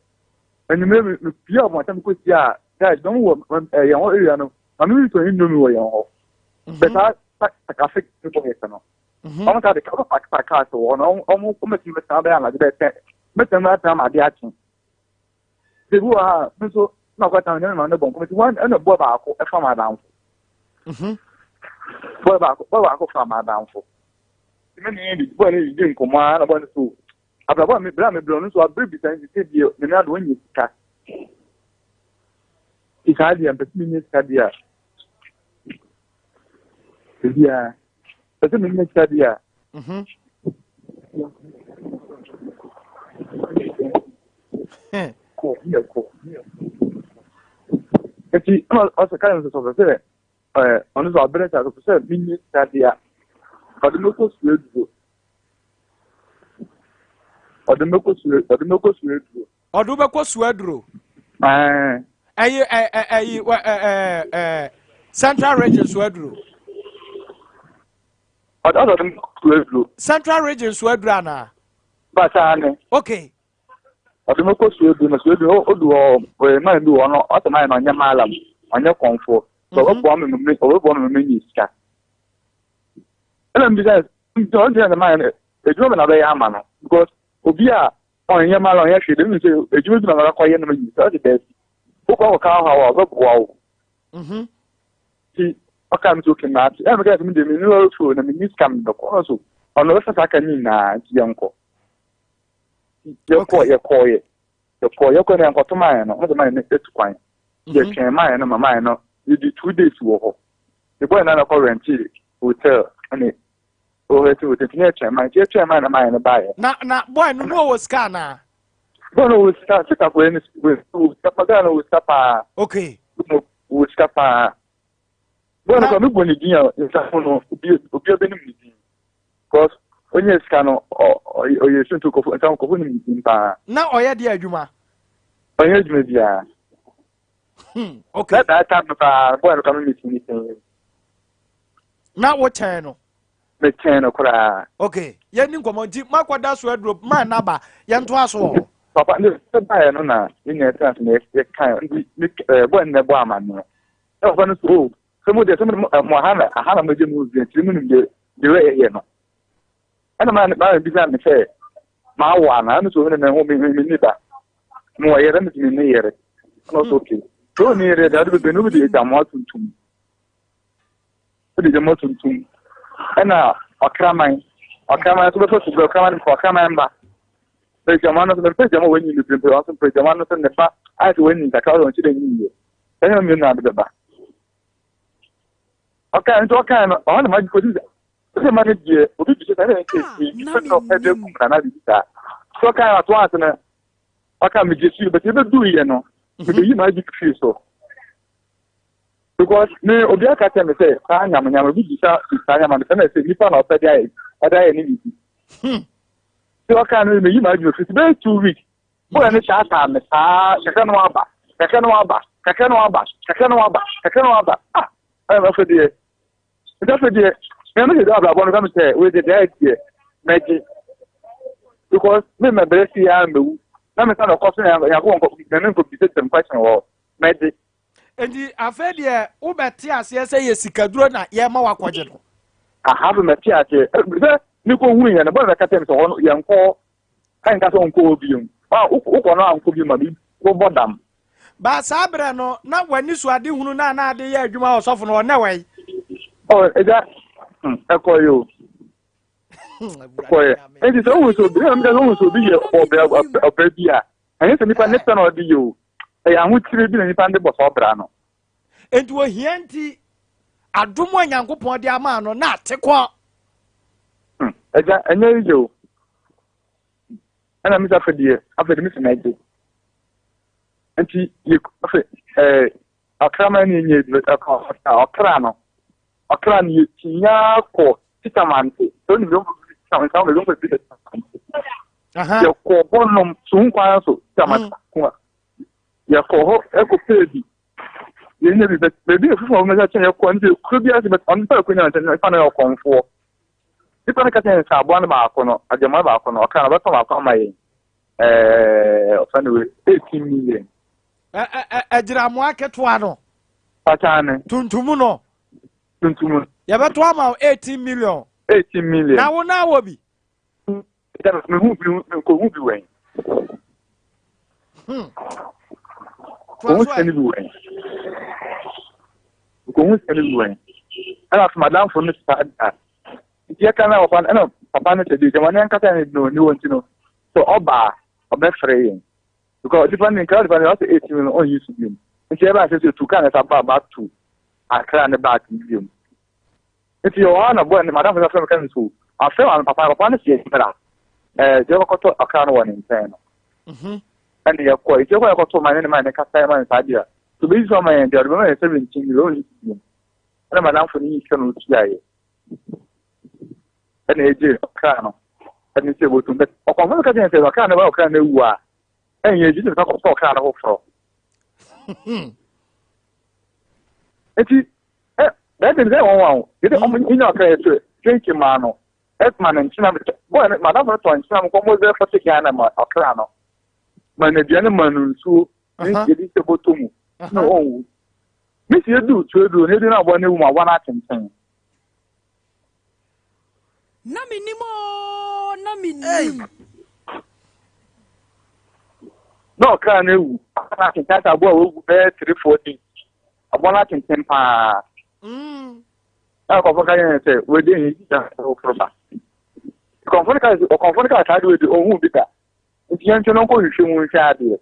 anwummerɛ me mepie abɔnten mekɔ si a guys dɔm wɔ ɛɛ yɛn hɔ area no. Maame bi tɔn indomie wɔ yɛn hɔ. Bɛ saa sakase boys no. Wɔn saa de ka wɔn paaki paaki cars wɔ hɔ no wɔn wɔn bɛtumi bɛtena bɛyɛ anadwo bɛyɛ 10 bɛtumi bɛtena ama ade akye. Ebi wɔ ha mi nso na ɔkɔ tan ne maame bɔ nkɔmɔ ti wɔn ɛna boy baako ɛfa ma adanfo. Boy baako fa ma adanfo. Ɛmɛ ne yɛn boy ne di nkɔmɔ a na boy no so abrabɔ a mi bere a mi bere ɔno nso abere bisa nti sɛ deɛ ne mi ado wɔn nyɛ sika. Nti saa deɛ mpɛ sɛ menya sika deɛ a ebiara pɛ sɛ menya sika deɛ a. Kɔ yɛ kɔ. Nti ɛna ɔsɛ kaa nso sɛ sɛ ɛɛ ɔno nso abere sɛ ɔpɛ sɛ menya sika deɛ a ɔde me kɔ sua aduro. Ɔde me kɔ sua ɔde me kɔ sua aduro. Ɔde wobɛkɔ suaduro. Ɛyi ɛyi ɛɛ Central Region suaduro. Ɔde ɔde suaduro. Central Region suaduro anaa. Basaa ne. Okay. Ɔde mo kɔ suaduro na suaduro odu hɔ ɔyɛ man bi wɔ hɔ no ɔsɛ man no ɔnyɛ maalam ɔnyɛ kɔnfoɔ. So ɔbɛboa me me ɔbɛboa me me nye sika. Ɛna mbisa mbisa ɔno gyina sɛ man no edwuma bɛ na ɔbɛyɛ ama no because obi a ɔnyɛ ma ɔnyɛ hwee dɛm sɛ adwuma bi na ɔbɛkɔ yɛ no ma yi sɛ ɔde daabi wokɔ akɔka ɔhaw a ɔbɛboa wo nti ɔka me sɛ okay maate ɛna meka sɛ mede menni lɔre fuel na menni sika mebɛkɔ ɔno so ɔno ɔbɛfa saa ka ne nyinaa nti yɛnkɔ yɛkɔ yɛkɔɔyɛ yɛkɔ yɛkɔ no yɛnkɔto maayɛ no ɔno sɛ maayɛ no atu kwan yɛtwɛn maayɛ no ma maayɛ no yɛdi 2 days wɔ hɔ yɛbɔyɛ no anakɔ rɛnte hotel ɛne ɔhɛte hotel nti ne yɛtwɛn maayɛ nti yɛtwɛn maayɛ na maayɛ no baayɛ. Na boy no no wɔ sika anaa? Boy no wɔ sika sika kɔ ɛne wɔ sika pa Ghana wɔ sika paa. Wɔ sika paa. Boy no kɔ mi bɔ ne din a nsa ho no obi obi abɛnim ne din because onye sika no ɔyɛ suntu kɔfo nsa kɔfo nim ne din paa. Na ɔyɛ deɛ adwuma? Ɔnyɛ adwuma biara. Okay. Na that time no paa, boy no ka me meeting ne sɛn. Na wokyɛn no? Mekyɛn no koraa. Okay, yɛni nkɔmmɔ nti makɔda so aduro ma naba yɛntoa so wɔ hɔ. Papa ne sɛ baeɛ no na ne nyinaa tena ase na yɛka nti ne boy no na ɛbɔ amanneɛ. Na papa no so o sɛ mo deɛ sɛ mo mo aha na aha na mogye mo dua nti mo nim deɛ deɛ ɛyɛ no. Ɛna maa maa bisa me sɛ mawo anaa ɛna so me ho me me ni ba. Mo wɔ yere me me ne yere. Ɛna ɔsɛ okay. Sɛ ɔne yere deɛ ɔde bɛbɛ no bi de agyamoa tuntum. Wode gyama tuntum ɛna ɔkraman ɔkraman nso bɛfa subrɛ ɔkraman mfa ɔkraman mma pɛ gyama no nso mepɛ gyama wɔnyi bebree mpɛ ɔnso mpɛ gyama no nso ne ba ayɛ sɛ wɔnyi kakra ɔyɛ ɔnkyerɛ nyi yie ɛnyɛ mmienu na ade bɛba ɔka nti ɔka no ɔhɔ na ma gye kɔsi sɛ ma no deɛ obi bisa sɛ ɛna ɛsɛ ɛbi fɛ na ɔpɛ de kum nana bibi saa so ɔka no ato ase no ɔka megye so yi bɛtɛ bɛduru yɛ no mebɛyi ma agye fie so Because me obi aka kyerɛ me sɛ saa nyama nyama obi bisa saa nyama no sɛ na ɛsɛ nipa na ɔpɛ de ayɛ ɔde ayɛ ne biribi. Sɛ ɔka no meyi m'adwene firi so bɛyɛ 2 weeks. Bɔyɛ no taataa me saa kɛkɛ no aba kɛkɛ no aba kɛkɛ no aba kɛkɛ no aba kɛkɛ no aba ah ɛna afɛ deɛ nti afɛ deɛ mɛ mɛ sɛ dɛ abrabɔ no ka mi sɛ wei deɛ deɛ ayɛ deɛ mɛgye because me mɛ brɛ si ya mɛwu na me sa na ɔkɔ so na yankɔ nkɔ na me nkɔ bi sɛ sɛm question wɔ mɛgye. Nti afei deɛ wobɛte aseɛ sɛ yɛ sikaduro na yɛma wakɔgye no. Aha so mɛte aseɛ sɛ mekɔ hu yɛn no bɔne bɛka kyerɛ me sɛ hɔ no yɛnkɔ ɛnka sɛ ɔnkɔ hɔ biom wokɔ no ankɔ biom a wobɔ dam. Ba saa berɛ no na w'ani so ade hunu no a na ade yɛ adwuma wɔ sɔfo no ɔnɛ wai. Ɛgya ɛkɔ yi o ɛkɔ yɛ nti sɛ wohu sɛ obi sɛ wohu sɛ obi yɛ ɔbrɛ bi a ɛnyɛ sɛ nipa ne pɛ na ɔde yɛ o ɛyɛ ahokyere bi na nipa de bɔ sɛ ɔbra no. Nti ohia nti adom a Nyankopɔn de ama no na ate kɔ. Ɛgya ɛnyɛ yie o ɛna misa afɛ deɛ afɛ deɛ misa n'agye nti yɛ afɛ ɛɛ ɔkraman ne nyɛ ɔkra no ɔkra no yɛ tinya kɔ titamante sɛ onim yɛ nsa wɔn yɛ wɔn bi titamante yɛ kɔ hɔ nom sunkwan so titamante ko a yɛkɔ hɔ ɛkɔ pɛɛ bi yɛnyɛ bi bɛ baabi a fufuo a wɔn kyɛn yɛkɔ no sɛ kuro bi ase bɛ ɔno nipa kuro nyɛ nipa no yɛ ɔkɔnfoɔ nipa no kasa yɛn sɛ aboa no baako no agyama baako no ɔka no ɔbɛtɔn baako ama yɛn ɛɛ ɔfɛn no wei 18 million. Ɛ ɛ agyinamoa ketewa no. Pataane. Tuntum no. Tuntum. Yɛbɛtɔ ama wo 18 million. 18 million. Na wo na wɔ bi. Mehu bi nkohu bi wɛn. Nkohu sika no bi wɛn. Nkohu sika no bi wɛn. Ɛna afei madamfo no saa da. Nti yɛka na papa ɛna papa no sɛ deɛ gyama ne ankasa ne no ne wɔ nti no sɛ ɔba a ɔbɛfrɛ yɛn. Because nipa no nkira nipa no ɔsɛ 18 million ɔnyi so biom. Nti ɛbɛn sɛ sɛ tu kaa ne sa ba back to Accra ne back biom. Nti yɛwɔ hɔ na boy no madamfo no afrɛ me ka me so afrɛ ma papa papa no sɛ yɛmmra ɛɛ deɛ ɔkɔtɔ ɔkra no wɔ ne nkyɛn no. Ɛna yɛkɔ nti yɛkɔ yɛkɔtɔ ma ne ne ma ne kasa ma ne saa deɛ so bɛyi so ama yɛn deɛ ɔde bɛma yɛn 17 million ɔnyi so biom. Ɛna madamfo no yi sika na ɔtua yɛ. Ɛna ɛgye ɔkra no ɛne sɛ ɛbɔtum bɛ ɔkɔmfo no ka kyerɛ sɛ ɔkra no bɛ ɔkra no awu a ɛnyɛ gye sɛ kɔtɔ ɔkra no foforɔ. Nti ɛ bɛɛde sɛ wɔn wɔn yɛde ɔmo nya ɔkra yɛ so drink maa no ɛma no nkyena bɔyɛ no madamfo no tɔ nkyena mo kɔ mo bɛ 40 Ghana ma ɔkra no ma no aduane ma no nsuo ne yɛde sɛ bɔtɔ mu na ɔnwu mesi edu tuo edu na edu na aboa no ewu mu aboa no atenten. Na menim o, na menim. Na ɔkra no ewu aboa no atenten sɛ aboa a wawu bɛyɛ 3-4 days aboa no atenten paa. Ɛna kɔfɔ ka yɛn sɛ wede yi gya foforɔ ba kɔnfɔ no ka ɔkɔnfɔ no ka saa de wede ohun bi da nti yɛn nso no nkɔ hwehwɛ mu nhwɛ adeɛ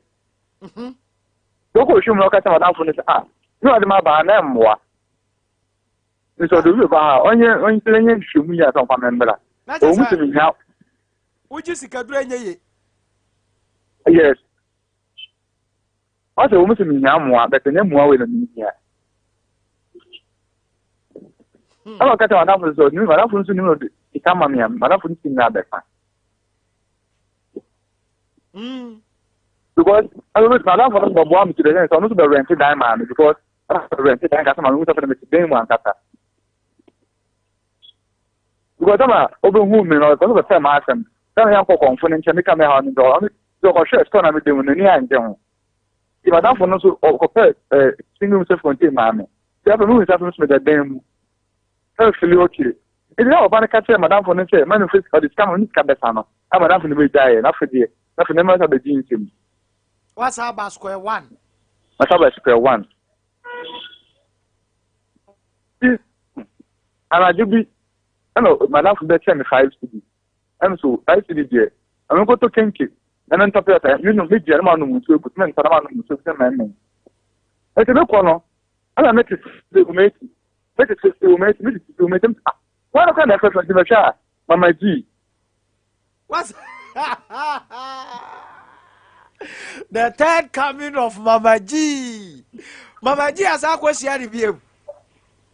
dɔkɔ hwehwɛ mu na ɔka sɛ madamfo no sɛ ah ne ɔde ma baa na mmoa nso ɔde obi ba ha ɔnyɛ ɔnyɛ nyɛ nhwehwɛ mu yi a sɛ ɔmfa me mbra ɔmu sɛ mehia. Wogye sikaduro ɛnyɛ ye. Yes, ɔsɛ wɔn sɛ mehia mmoa bɛtɛ nyɛ mmoa wei na mehia. Ɛna ɔka kyerɛ madamfo no sɛ ɔnim madamfo no nso nim na ɔde sika ma me a madamfo no si nyinaa bɛfa. Because ɛno no madamfo no bɛboa me to the extent sɛ ɔno nso bɛ rent dan maa me because ɔbɛ rent dan kasa ma me hu sɛ afei na mete dan mu ankasa. Because ama ɔbɛhu me no ɔno bɛpɛ m'asɛm sɛ meyɛ nkɔ kɔmfo no nkyɛn meka me haw no nti ɔno nti ɔkɔhwɛ store na meda mu n'ani angye ho. Nti madamfo no nso ɔkɔpɛ single room self contained maa me. Nti afei mehu sɛ afei nso meda dan mu. Ɛna fili okay. Nti na ɔba no ka kyerɛ madamfo no sɛ ma no mfa sika ɔde sika ma no sika bɛsa no. Na madamfo no bɛgyaeɛ na afei deɛ na afei nneɛma sa bɛgye nsam. Wasa aba square one. Masa aba square one. Nti anadwo bi ɛna madamfo bɛkyɛ me 5 cedi. Ɛna so 5 cedi deɛ ɛno nkɔtɔ kenke na mentɔ pɛpɛ menom megyina na manom nsuo egu so mentɔ na manom nsuo egu so mɛmɛn. Nti mekɔ no ɛna mete sisi wɔ m'akyi, mete sisi wɔ m'akyi, mete sisi wɔ m'akyi. Ah, wɔn no kora na ɛfrɛfrɛ nti mɛhwɛ a Mama G. What's the third coming of Mama G? Mama G asa akɔhyia ne biem.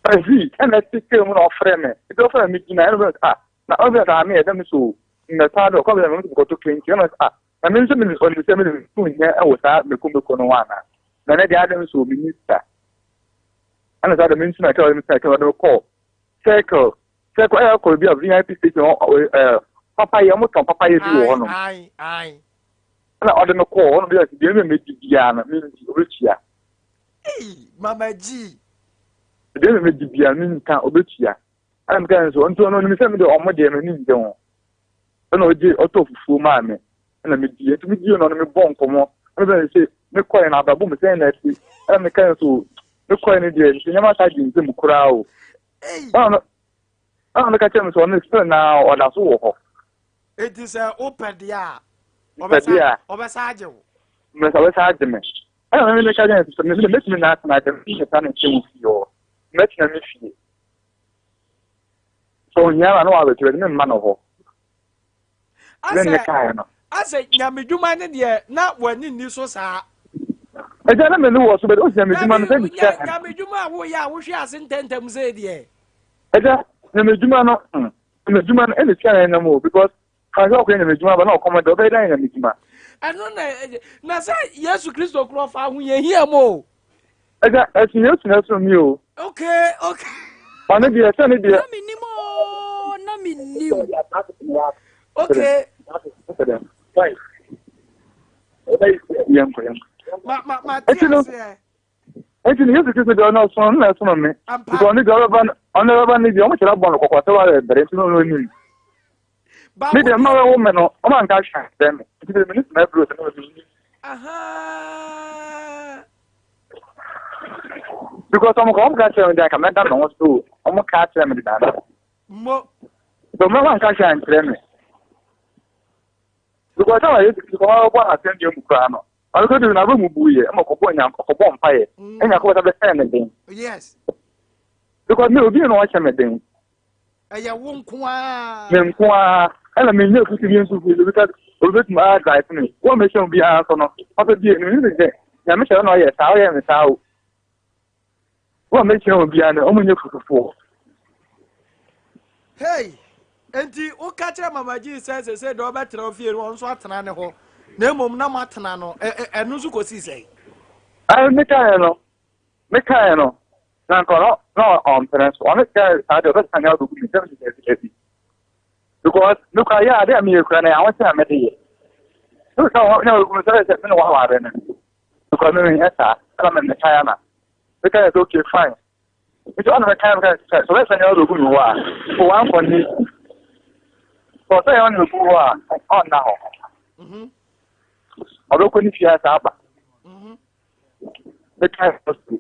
Mama G ɛna ɛte kaa mu na ɔfrɛ me. Nti ɔfrɛ me gyina ɛna ɔfrɛ, ah, na ɔfrɛ sɛ ame ɛdɛ me so mmɛtaa dɛ ɔkɔ bɛ me kɔtɔ kenke ɛna ah, na me nso me ɔnim sɛ me de so nyɛ ɛwɔ saa meko meko no ho ana na ne deɛ adɛ me so me ni sika ɛna saa de me nso na ɛkyɛ ɔde me sika ɛkyɛ ɔde me kɔɔ Circle Circle ɛyɛ kɔ bi a VIP station hɔ, papayɛ ɔmo tɔn papayɛ bi wɔ hɔnom. Ae ae. Ɛna ɔde me kɔɔ hɔnom bi a deɛ me mɛdi biara no mendi, ɔbɛtua. Ei, Mama G. Deɛ me mɛdi biara no menka, ɔbɛtua. Ɛna meka nso nti ɔno ɔnim sɛ me deɛ ɔmo deɛ m'ani ngye ho. Ɛna ɔgye ɔtɔ fufuo maa me ɛna medi. Nti medi no ɔno mebɔ nkɔmmɔ. Ɛna bɛn sɛ mekɔɛ no abrabɔ mu sɛn na ɛte. Ɛna meka nso mekɔɛ no deɛ nti nneɛma saa gye nsam koraa o. Ɛna ɔno ka kyerɛ me sɛ ɔno still na ɔda so wɔ hɔ. Eti sɛ wopɛ deɛ a, pɛ deɛ a ɔbɛsa agye wo. Mɛsa ɔbɛsa agye me. Ɛna me meka kyerɛ sɛ me mɛtumi na atena agye me mɛsa ne nkyɛn wɔ fie hɔ. Mɛtena me fie. Sɛ ohia na na wabɛkyerɛ me mma no hɔ. Ne ne kaeɛ no. Asɛ nyamedwuma ne deɛ na w'ani nni so saa. Ɛgya na m'ani wɔ so bɛde osi nyamedwuma no sɛ sika. Nyamedwuma a woyɛ a wohwe ase ntɛntɛm sɛ deɛ. Ɛgya nyamedwuma no nyamedwuma no ɛna sika na ɛnam o because fansi ɔkɔyɛ nyamedwuma ba na ɔkɔm de ɔbɛyɛ dan nyamedwuma. Ɛno na sɛ Yesu Kristo korɔ fa ahohiahia mu o. Ɛgya ɛso Yesu na ɛso mi o. Okay. Ɔno deɛ sɛ ne deɛ. Na menim o, na menim. Okay. Yɛnkɔ yɛnkɔ. Ma te aseɛ. Eti no Yesu Kristo deɛ ɔno ɔsono no na ɛsono me. Because ɔno deɛ ɔbɛba ɔno ɔbɛba no deɛ ɔmo kyerɛ bɔ no kɔkɔ sɛ wayɛ bere nti no ɔno onim. Me deɛ mma bɛwo me no ɔmo anka hwɛ akyerɛ me. Nti deɛ me ne sima aburo sɛ na ɔno nim. Because ɔmo ka ɔmo ka kyerɛ me deɛ anka mɛda me ho so ɔmo ka kyerɛ me deda no. Mo. So mma wanka hwɛ ankyerɛ me. Because sɛ wɔyɛ Yesu Kristo ɔbɔ asɛnnua mu koraa no. Ɔno kɔ de n'aba mu bu yɛ ɛma ɔkɔbɔ nya ɔkɔbɔ mpaeɛ ɛnya kɔbɔ sɛ bɛsɛn ne den. Yes. Because me obi na ɔhyɛ me den. Ɛyɛ wo nko ara. Me nko ara ɛna me nyɛ futu bi nso fi obi ka obi betumi a drive me wɔn mɛhyɛ mu biara so no papa bi enu ne sɛ nyame hyɛ na ɔyɛ saa ɔyɛ me saa o wɔn mɛhyɛ mu biara no wɔn nyɛ futufoɔ. Hey, enti woka kyerɛ Mama G sɛ sese deɛ ɔbɛtena wo fie no ɔno nso atena ne hɔ na mmom na moatena no ɛno nso kɔsii sɛn? Ɛɛ mekaeɛ no mekaeɛ no na nka ɔno na ɔmpene so ɔno sɛ saa deɛ ɔbɛsesa ne abɛgu me nsam sɛ dabi because mekura yɛ ade a meyɛ kura no yɛ ahokyɛ a mede yɛ ne sɛ ɔne abɛgu me sɛ sɛ me ne waware no because me menyɛ saa ɛna me mekaeɛ na mekaeɛ sɛ okay fine. Nti ɔna mekae mekae sɛ sɛ ɔbɛsɛ nea ɔbɛgu me hɔ a fo wankɔ ne sɛ ɔsɛ yɛ ɔne bɛgu hɔ a ɔnna hɔ ɔbɛkɔ ne fie asa aba. Mekae sɛ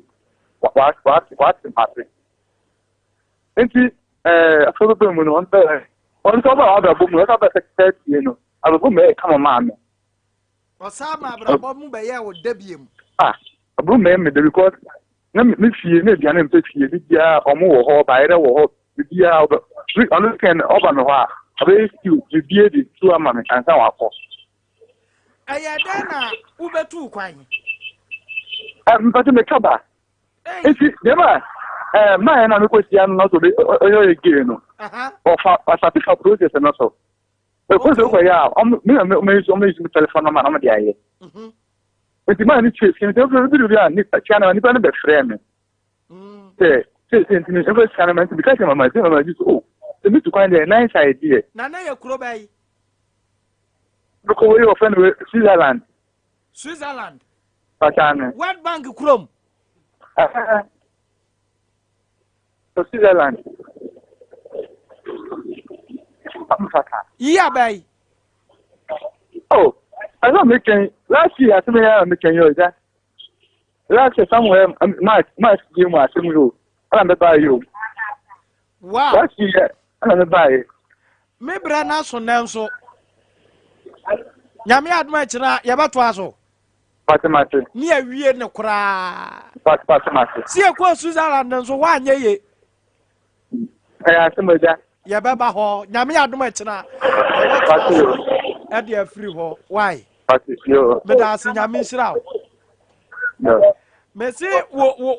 wate mase nti afei bɛbɛ mu no ɔno sɛ ɔno sɛ ɔba abrabɔ mu ɔsɛ ɔbɛ sɛ tie no abrabɔ mu ɛyɛ kama maa me. Ɔsaa ma abrabɔ mu bɛyɛ wo da biem. Ah, abrabɔ mu bɛyɛ me da because na me fie na aduane mpɛ fie biribiara ɔmo wɔ hɔ bayerɛ wɔ hɔ biribiara ɔbɛ ɔno kɛn ɔba me hɔ a ɔbɛyɛ stew biribiara de stew ama me ansa wakɔ. Ɛyɛ dɛn na wobɛtuu kwan? Ɛ mpɛsɛ metwa ba nti deɛ ma ɛɛ maa yɛn na mekɔ hyia no na ɔsɛ ɔyɛ ɔyɛ gay no ɔfa ɔsate fa process no so process kɔ yɛ a ɔmo mi na ɔmo yi so ɔmo yi so telephone number na ɔmo de ayɛ. Nti maa ne tue sika nti ɛfɛ bi bi a nipa tia na nipa no bɛfrɛ me. Sɛ sɛ sɛ nti ɛfɛ sika no ma nti bika kyɛ mama gye mama gye so o. Sɛ mi tu kwan deɛ nice idea. Na na yɛ kuro bɛyi. Mekɔ wɔ yi wɔfɛ no Switzerland. Switzerland. Pata no. World Bank kurom. Switzerland. Yi abɛyi. Oh, ɛsɛ mekɛn last year asɛm yɛ a mekɛn yɛ ɔgya. Last year somewhere March March bi mu asɛm yi o ɛna mebaa yi o. Wow. Last year ɛna mebaa yi. Me brɛ no aso nnɛ nso. Nyame adom akyina yɛbɛtoa so. Mate mate. Ne awie ne koraa. Mate mate mate. Si yɛkɔɔ Switzerland nso woanyɛ ye. Ɛyɛ asɛm agya. Yɛbɛba hɔ. Nyame adom akyina yɛbɛtoa so ɛde afiri hɔ. Why? Mate yo. Meda ase Nyame nhyira wo. Mese wo wo.